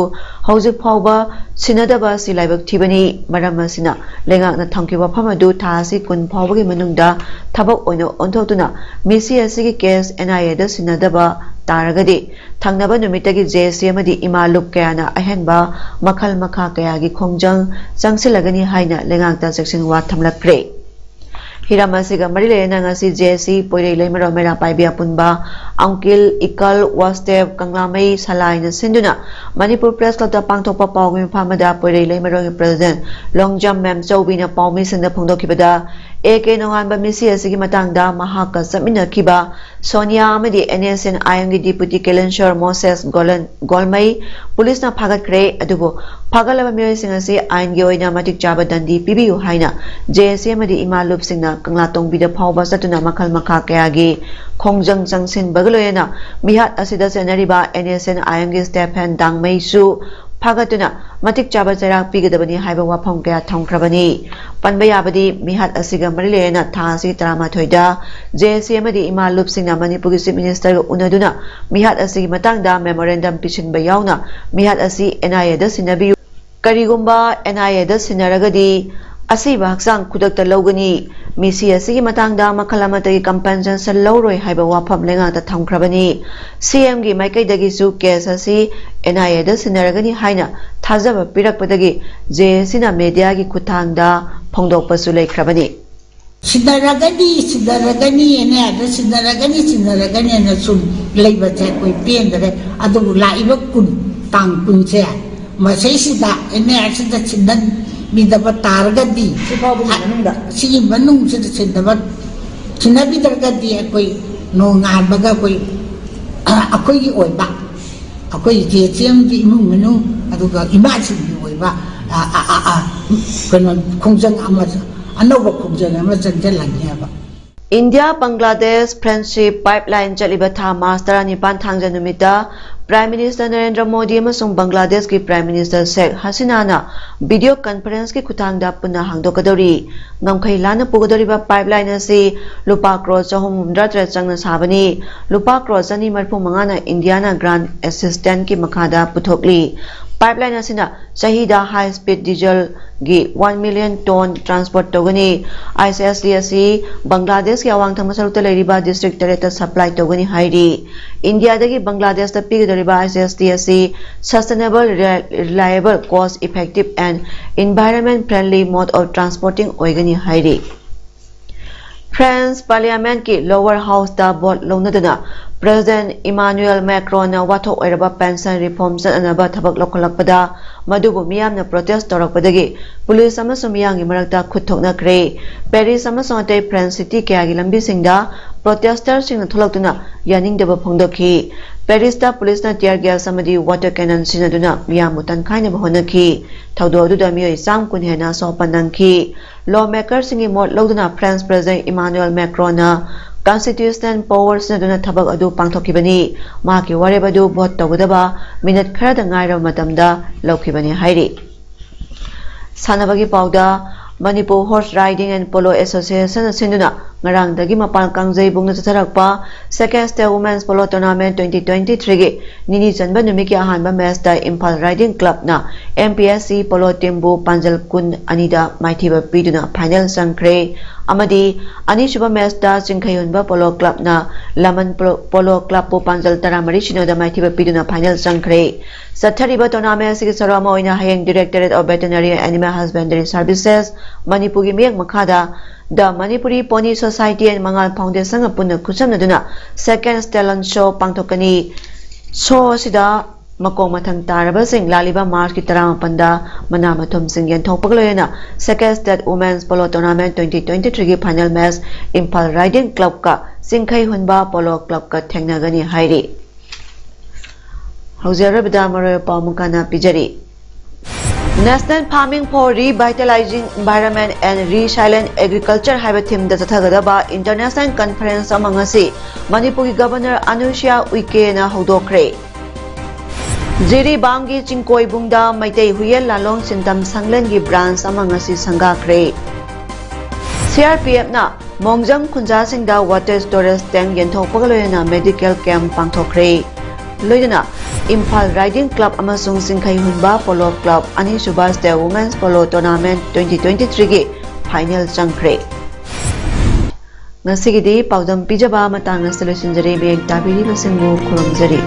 ꯍꯧꯖꯤꯛ ꯐꯥꯎꯕ ꯁꯤꯟꯅꯗꯕ ꯑꯁꯤ ꯂꯥꯏꯕꯛ ꯊꯤꯕꯅꯤ꯫ ꯃꯔꯝ ꯑꯁꯤꯅ, ꯂꯩꯉꯥꯛꯅ ꯊꯝꯈꯤꯕ ꯋꯥꯐꯝ ꯑꯗꯨ ꯊꯥ ꯑꯁꯤ ꯀꯨꯟ ꯐꯥꯎꯕꯒꯤ ꯃꯅꯨꯡꯗ ꯊꯕꯛ ꯑꯣꯏꯅ ꯑꯣꯟꯊꯣꯛꯇꯨꯅ ꯃꯤꯁꯤ ꯑꯁꯤꯒꯤ case N I A ꯗ ꯁꯤꯟꯅꯗꯕ ꯇꯥꯔꯒꯗꯤ, ꯊꯪꯅꯕ ꯅꯨꯃꯤꯠꯇꯒꯤ J C ꯑꯃꯗꯤ ꯏꯃꯥ ꯂꯨꯞ ꯀꯌꯥꯅ ꯑꯍꯦꯟꯕ ꯃꯈꯜ ꯃꯈꯥ ꯀꯌꯥꯒꯤ ꯈꯣꯡꯖꯪ ꯆꯪꯁꯤꯜꯂꯒꯅꯤ ꯍꯥꯏꯅ ꯂꯩꯉꯥꯛꯇ ꯆꯦꯛꯁꯤꯟ ꯋꯥ ꯊꯝꯂꯛꯈ꯭ꯔꯦ꯫ ꯍꯤꯔꯝ ꯑꯁꯤꯒ ꯃꯔꯤ ꯂꯩꯅꯅ ꯉꯁꯤ J C ꯄꯣꯏꯔꯩ ꯂꯩꯃꯔꯣꯝ ꯃꯩꯔꯥ ꯄꯥꯏꯕꯤ ꯑꯄꯨꯟꯕ ꯑꯪꯀꯤꯜ, ꯏꯀꯜ, ꯋꯥꯁꯇꯦꯞ, ꯀꯪꯂꯥꯃꯩ, ꯁꯂꯥꯏꯅ ꯁꯤꯟꯗꯨꯅ ꯃꯅꯤꯄꯨꯔ Press Club ꯇ ꯄꯥꯡꯊꯣꯛꯄ ꯄꯥꯎꯒꯤ ꯃꯤꯐꯝ ꯑꯃꯗ ꯄꯣꯏꯔꯩ ꯂꯩꯃꯔꯣꯝꯒꯤ President ꯂꯣꯡꯖꯝ ꯃꯦꯝꯆꯧꯕꯤꯅ ꯄꯥꯎꯃꯤꯁꯤꯡꯗ ꯐꯣꯡꯗꯣꯛꯈꯤꯕꯗ, ꯑꯦ ꯀꯦ ꯅꯣꯡꯉꯥꯟꯕ ꯃꯤꯁꯤ ꯑꯁꯤꯒꯤ ꯃꯇꯥꯡꯗ ꯃꯍꯥꯛꯀ ꯆꯠꯃꯤꯟꯅꯈꯤꯕ ꯁꯣꯅꯤꯌꯥ ꯑꯃꯗꯤ N S N I M ꯒꯤ Deputy Kilenswar Moses ꯒꯣꯂꯟ ꯒꯣꯜꯃꯩ ꯄꯨꯂꯤꯁꯅ ꯐꯥꯒꯠꯈ꯭ꯔꯦ꯫ ꯑꯗꯨꯕꯨ ꯐꯥꯒꯠꯂꯕ ꯃꯤꯑꯣꯏꯁꯤꯡ ꯑꯁꯤ ꯑꯥꯏꯟꯒꯤ ꯑꯣꯏꯅ ꯃꯇꯤꯛ ꯆꯥꯕ ꯗꯟꯗꯤ ꯄꯤꯕꯤꯌꯨ ꯍꯥꯏꯅ J C ꯑꯃꯗꯤ ꯏꯃꯥ ꯂꯨꯞꯁꯤꯡꯅ ꯀꯪꯂꯥꯇꯣꯡꯕꯤꯗ ꯐꯥꯎꯕ ꯆꯠꯇꯨꯅ ꯃꯈꯜ ꯃꯈꯥ ꯀꯌꯥꯒꯤ ꯈꯣꯡꯖꯪ ꯆꯪꯁꯤꯟꯕꯒ ꯂꯣꯏꯅꯅ ꯃꯤꯍꯥꯠ ꯑꯁꯤꯗ ꯆꯦꯟꯅꯔꯤꯕ N S N I M ꯒꯤ Stephen ꯗꯥꯡꯃꯩꯁꯨ ꯐꯥꯒꯠꯇꯨꯅ ꯃꯇꯤꯛ ꯆꯥꯕ ꯆꯩꯔꯥꯛ ꯄꯤꯒꯗꯕꯅꯤ ꯍꯥꯏꯕ ꯋꯥꯐꯝ ꯀꯌꯥ ꯊꯝꯈ꯭ꯔꯕꯅꯤ꯫ ꯄꯟꯕ ꯌꯥꯕꯗꯤ, ꯃꯤꯍꯥꯠ ꯑꯁꯤꯒ ꯃꯔꯤ ꯂꯩꯅꯅ ꯊꯥ ꯑꯁꯤꯒꯤ ꯇꯔꯥꯃꯥꯊꯣꯏꯗ J C ꯑꯃꯗꯤ ꯏꯃꯥ ꯂꯨꯞꯁꯤꯡꯅ ꯃꯅꯤꯄꯨꯔꯒꯤ Chief Minister ꯒ ꯎꯅꯗꯨꯅ ꯃꯤꯍꯥꯠ ꯑꯁꯤꯒꯤ ꯃꯇꯥꯡꯗ memorandum ꯄꯤꯁꯤꯟꯕ ꯌꯥꯎꯅ ꯃꯤꯍꯥꯠ ꯑꯁꯤ N I A ꯗ ꯁꯤꯟꯅꯕꯤꯌꯨ꯫ ꯀꯔꯤꯒꯨꯝꯕ N I A ꯗ ꯁꯤꯟꯅꯔꯒꯗꯤ ꯑꯁꯤꯕ ꯍꯛꯆꯥꯡ ꯈꯨꯗꯛꯇ ꯂꯧꯒꯅꯤ꯫ ꯃꯤꯁꯤ ꯑꯁꯤꯒꯤ ꯃꯇꯥꯡꯗ ꯃꯈꯜ ꯑꯃꯠꯇꯒꯤ compensation ꯂꯧꯔꯣꯏ ꯍꯥꯏꯕ ꯋꯥꯐꯝ ꯂꯩꯉꯥꯛꯇ ꯊꯝꯈ꯭ꯔꯕꯅꯤ꯫ C M ꯒꯤ ꯃꯥꯏꯀꯩꯗꯒꯤꯁꯨ case ꯑꯁꯤ N I A ꯗ ꯁꯤꯟꯅꯔꯒꯅꯤ ꯍꯥꯏꯅ ꯊꯥꯖꯕ ꯄꯤꯔꯛꯄꯗꯒꯤ J C ꯅ media ꯒꯤ ꯈꯨꯠꯊꯥꯡꯗ ꯐꯣꯡꯗꯣꯛꯄꯁꯨ ꯂꯩꯈ꯭ꯔꯕꯅꯤ꯫ ꯁꯤꯟꯅꯔꯒꯅꯤ, ꯁꯤꯟꯅꯔꯒꯅꯤ, N I A ꯗ ꯁꯤꯟꯅꯔꯒꯅꯤ, ꯁꯤꯟꯅꯔꯒꯅꯤꯅ ꯁꯨꯝ ꯂꯩꯕꯁꯦ ꯑꯩꯈꯣꯏ ꯄꯦꯟꯗꯔꯦ꯫ ꯑꯗꯨꯕꯨ ꯂꯥꯛꯏꯕ ꯀꯨꯟ, ꯇꯥꯡ ꯀꯨꯟꯁꯦ, ꯃꯁꯤꯁꯤꯗ N I A ꯁꯤꯗ ꯁꯤꯟꯅꯕꯤꯗꯕ ꯇꯥꯔꯒꯗꯤ, ꯁꯤ ꯐꯥꯎꯕꯒꯤ ꯃꯅꯨꯡꯗ? ꯁꯤꯒꯤ ꯃꯅꯨꯡꯁꯤꯗ ꯁꯤꯟꯅꯕ, ꯁꯤꯟꯅꯕꯤꯗ꯭ꯔꯒꯗꯤ ꯑꯩꯈꯣꯏ ꯅꯣꯡꯉꯥꯟꯕꯒ ꯑꯩꯈꯣꯏ, ꯑꯩꯈꯣꯏꯒꯤ ꯑꯣꯏꯕ, ꯑꯩꯈꯣꯏ ꯏꯆꯦ ꯏꯆꯦꯝꯒꯤ ꯏꯃꯨꯡ ꯃꯅꯨꯡ, ꯑꯗꯨꯒ ꯏꯃꯥꯁꯤꯡꯒꯤ ꯑꯣꯏꯕ, ꯑ, ꯑ, ꯑ, ꯑ, ꯀꯩꯅꯣ, ꯈꯣꯡꯖꯪ ꯑꯃ, ꯑꯅꯧꯕ ꯈꯣꯡꯖꯪ ꯑꯃ ꯆꯪꯁꯤꯜꯂꯅꯤ ꯍꯥꯏꯕ꯫ ꯏꯟꯗꯤꯌꯥ ꯕꯪꯒ꯭ꯂꯥꯗꯦꯁ friendship pipeline ꯆꯠꯂꯤꯕ ꯊꯥ ꯃꯥꯔꯆ ꯇꯔꯥꯅꯤꯄꯥꯟ ꯊꯥꯡꯖ ꯅꯨꯃꯤꯠꯇ Prime Minister ꯅꯔꯦꯟꯗ꯭ꯔ ꯃꯣꯗꯤ ꯑꯃꯁꯨꯡ ꯕꯪꯒ꯭ꯂꯥꯗꯦꯁꯀꯤ Prime Minister ꯁꯦꯈ ꯍꯁꯤꯅꯥꯅ video conferenceꯀꯤ ꯈꯨꯠꯊꯥꯡꯗ ꯄꯨꯟꯅ ꯍꯥꯡꯗꯣꯛꯀꯗꯧꯔꯤ꯫ ꯉꯝꯈꯩ ꯂꯥꯟꯅ ꯄꯨꯒꯗꯧꯔꯤꯕ pipeline ꯑꯁꯤ ꯂꯨꯄꯥ ꯀ꯭ꯔꯣꯔ ꯆꯍꯨꯝ ꯍꯨꯝꯗ꯭ꯔꯥ ꯇꯔꯦꯠ ꯆꯪꯅ ꯁꯥꯕꯅꯤ꯫ ꯂꯨꯄꯥ ꯀ꯭ꯔꯣꯔ ꯆꯅꯤ ꯃꯔꯤꯐꯨ ꯃꯉꯥꯅ ꯏꯟꯗꯤꯌꯥꯅ grant assistance ꯀꯤ ꯃꯈꯥꯗ ꯄꯨꯊꯣꯛꯂꯤ꯫ Pipeline ꯑꯁꯤꯅ ꯆꯍꯤꯗ high speed diesel ꯒꯤ one million ton transport ꯇꯧꯒꯅꯤ꯫ ICSD ꯑꯁꯤ ꯕꯪꯒ꯭ꯂꯥꯗꯦꯁꯀꯤ ꯑꯋꯥꯡ ꯊꯪꯕ ꯁꯔꯨꯛꯇ ꯂꯩꯔꯤꯕ district ꯇꯔꯦꯠꯇ supply ꯇꯧꯒꯅꯤ ꯍꯥꯏꯔꯤ꯫ ꯏꯟꯗꯤꯌꯥꯗꯒꯤ ꯕꯪꯒ꯭ꯂꯥꯗꯦꯁꯇ ꯄꯤꯒꯗꯧꯔꯤꯕ ICSD ꯑꯁꯤ sustainable, reliable, cost effective and environment friendly mode of transporting ꯑꯣꯏꯒꯅꯤ ꯍꯥꯏꯔꯤ꯫ France Parliament ꯀꯤ lower house ꯇ vote ꯂꯧꯅꯗꯨꯅ President Emmanuel Macron ꯅ ꯋꯥꯊꯣꯛ ꯑꯣꯏꯔꯕ pension reform ꯆꯠꯅꯅꯕ ꯊꯕꯛ ꯂꯧꯈꯠꯂꯛꯄꯗ ꯃꯗꯨꯕꯨ ꯃꯤꯌꯥꯝꯅ protest ꯇꯧꯔꯛꯄꯗꯒꯤ police ꯑꯃꯁꯨꯡ ꯃꯤꯌꯥꯝꯒꯤ ꯃꯔꯛꯇ ꯈꯨꯠ ꯊꯣꯛꯅꯈ꯭ꯔꯦ꯫ Paris ꯑꯃꯁꯨꯡ ꯑꯇꯩ France city ꯀꯌꯥꯒꯤ ꯂꯝꯕꯤꯁꯤꯡꯗ protester ꯁꯤꯡꯅ ꯊꯣꯛꯂꯛꯇꯨꯅ ꯌꯥꯅꯤꯡꯗꯕ ꯐꯣꯡꯗꯣꯛꯈꯤ꯫ Paris ꯇ police ꯅ tear gas ꯑꯃꯗꯤ water cannon ꯁꯤꯖꯤꯟꯅꯗꯨꯅ ꯃꯤꯌꯥꯝꯕꯨ ꯇꯟꯈꯥꯏꯅꯕ ꯍꯣꯠꯅꯈꯤ꯫ ꯊꯧꯗꯣꯛ ꯑꯗꯨꯗ ꯃꯤꯑꯣꯏ ꯆꯥꯝ ꯀꯨꯟ ꯍꯦꯟꯅ ꯑꯁꯣꯛ ꯑꯄꯟ ꯅꯪꯈꯤ꯫ Lawmaker ꯁꯤꯡꯒꯤ ꯃꯣꯠ ꯂꯧꯗꯨꯅ France President Emmanuel Macron ꯅ constitutional power ꯁꯤꯖꯤꯟꯅꯗꯨꯅ ꯊꯕꯛ ꯑꯗꯨ ꯄꯥꯡꯊꯣꯛꯈꯤꯕꯅꯤ꯫ ꯃꯍꯥꯛꯀꯤ ꯋꯥꯔꯦꯞ ꯑꯗꯨ vote ꯇꯧꯒꯗꯕ minute ꯈꯔꯗ ꯉꯥꯏꯔꯕ ꯃꯇꯝꯗ ꯂꯧꯈꯤꯕꯅꯤ ꯍꯥꯏꯔꯤ꯫ ꯁꯥꯟꯅꯕꯒꯤ ꯄꯥꯎꯗ, Manipur Horse Riding and Polo Association ꯅ ꯁꯤꯟꯗꯨꯅ ꯉꯔꯥꯡꯗꯒꯤ ꯃꯄꯥꯜ ꯀꯥꯡꯖꯩꯕꯨꯡꯗ ꯆꯠꯊꯔꯛꯄ Second State Women's Polo Tournament twenty twenty-three ꯒꯤ ꯅꯤꯅꯤ ꯆꯟꯕ ꯅꯨꯃꯤꯠꯀꯤ ꯑꯍꯥꯟꯕ match ꯇ Imphal Riding Club ꯅ M P S C Polo Team ꯕꯨ ꯄꯥꯟꯖꯜ ꯀꯨꯟ ꯑꯅꯤꯗ ꯃꯥꯏꯊꯤꯕ ꯄꯤꯗꯨꯅ final ꯆꯪꯈ꯭ꯔꯦ꯫ ꯑꯃꯗꯤ ꯑꯅꯤꯁꯨꯕ match ꯇ ꯆꯤꯡꯈꯩꯍꯨꯟꯕ Polo Club ꯅ ꯂꯃꯟ Polo, Polo Club ꯕꯨ ꯄꯥꯟꯖꯜ ꯇꯔꯥꯃꯔꯤ ꯁꯤꯅꯣꯗ ꯃꯥꯏꯊꯤꯕ ꯄꯤꯗꯨꯅ final ꯆꯪꯈ꯭ꯔꯦ꯫ ꯆꯠꯊꯔꯤꯕ tournament ꯑꯁꯤꯒꯤ ꯁꯔꯨꯛ ꯑꯃ ꯑꯣꯏꯅ ꯍꯌꯦꯡ Directorate of Veterinary and Animal Husbandry Services, ꯃꯅꯤꯄꯨꯔꯒꯤ ꯃꯤꯠꯌꯦꯡ ꯃꯈꯥꯗ The Manipuri Pony Society and ꯃꯉꯥꯜ Foundation ꯒ ꯄꯨꯟꯅ ꯈꯨꯠꯁꯝꯅꯗꯨꯅ Second Stallion Show ꯄꯥꯡꯊꯣꯛꯀꯅꯤ꯫ Show ꯑꯁꯤꯗ ꯃꯀꯣꯛ ꯃꯊꯪ ꯇꯥꯔꯕꯁꯤꯡ ꯂꯥꯛꯂꯤꯕ ꯃꯥꯔꯆꯀꯤ ꯇꯔꯥꯃꯥꯄꯟꯗ ꯃꯅꯥ ꯃꯊꯨꯝꯁꯤꯡ ꯌꯦꯟꯊꯣꯛꯄꯒ ꯂꯣꯏꯅꯅ Second State Women's Polo Tournament twenty twenty-three ꯒꯤ final match Imphal Riding Club ꯀ ꯆꯤꯡꯈꯩ ꯍꯨꯟꯕ Polo Club ꯀ ꯊꯦꯡꯅꯒꯅꯤ ꯍꯥꯏꯔꯤ꯫ ꯍꯧꯖꯤꯛ ꯑꯔꯣꯏꯕꯗ ꯃꯔꯨꯑꯣꯏꯕ ꯄꯥꯎ ꯑꯃꯨꯛ ꯍꯟꯅ ꯄꯤꯖꯔꯤ꯫ National Farming for Revitalizing Environment and Resilient Agriculture ꯍꯥꯏꯕ ꯊꯤꯝꯗ ꯆꯠꯊꯒꯗꯕ ꯏꯟꯇꯔꯅꯦꯁꯅꯦꯜ ꯀꯟꯐꯔꯦꯟꯁ ꯑꯃ ꯉꯁꯤ ꯃꯅꯤꯄꯨꯔꯒꯤ ꯒꯕꯔꯅꯔ ꯑꯅꯨꯁꯨꯏꯌꯥ ꯎꯏꯀꯦꯅ ꯍꯧꯗꯣꯛꯈ꯭ꯔꯦ꯫ ꯖꯤꯔꯤꯕꯥꯝꯒꯤ ꯆꯤꯡꯀꯣꯏꯕꯨꯡꯗ ꯃꯩꯇꯩ ꯍꯨꯏꯌꯦꯟ ꯂꯥꯂꯣꯡ ꯁꯤꯟꯇꯝ ꯁꯪꯂꯦꯟꯒꯤ ꯕ꯭ꯔꯥꯟꯁ ꯑꯃ ꯉꯁꯤ ꯁꯪꯒꯥꯈ꯭ꯔꯦ꯫ ꯁꯤꯑꯥꯔꯄꯤꯑꯦꯐꯅ ꯃꯣꯡꯖꯝ ꯈꯨꯟꯖꯥꯁꯤꯡꯗ ꯋꯥꯇꯔ ꯁ꯭ꯇꯣꯔꯦꯖ ꯇꯦꯡ ꯌꯦꯟꯊꯣꯛꯄꯒ ꯂꯣꯏꯅꯅ ꯃꯦꯗꯤꯀꯦꯜ ꯀꯦꯝꯞ ꯄꯥꯡꯊꯣꯛꯈ꯭ꯔꯦ꯫ ꯂꯣꯏꯅꯅ ꯏꯝꯐꯥꯜ ꯔꯥꯏꯗꯤꯡ ꯀ꯭ꯂꯕ ꯑꯃꯁꯨꯡ ꯁꯤꯡꯈꯩ ꯍꯨꯟꯕ ꯄꯣꯂꯣ ꯀ꯭ꯂꯕ ꯑꯅꯤꯁꯨꯕ state women's polo tournament twenty twenty ꯊ꯭ꯔꯤꯒꯤ ꯐꯥꯏꯅꯦꯜ ꯆꯪꯈ꯭ꯔꯦ꯫ ꯉꯁꯤꯒꯤꯗꯤ ꯄꯥꯎꯗꯝ ꯄꯤꯖꯕ ꯃꯇꯥꯡ ꯑꯁꯤꯗ ꯂꯣꯏꯁꯤꯟꯖꯔꯦ꯫ ꯃꯌꯦꯛ ꯇꯥꯕꯤꯔꯤꯕꯁꯤꯡꯕꯨ ꯈꯨꯔꯨꯝꯖꯔꯤ꯫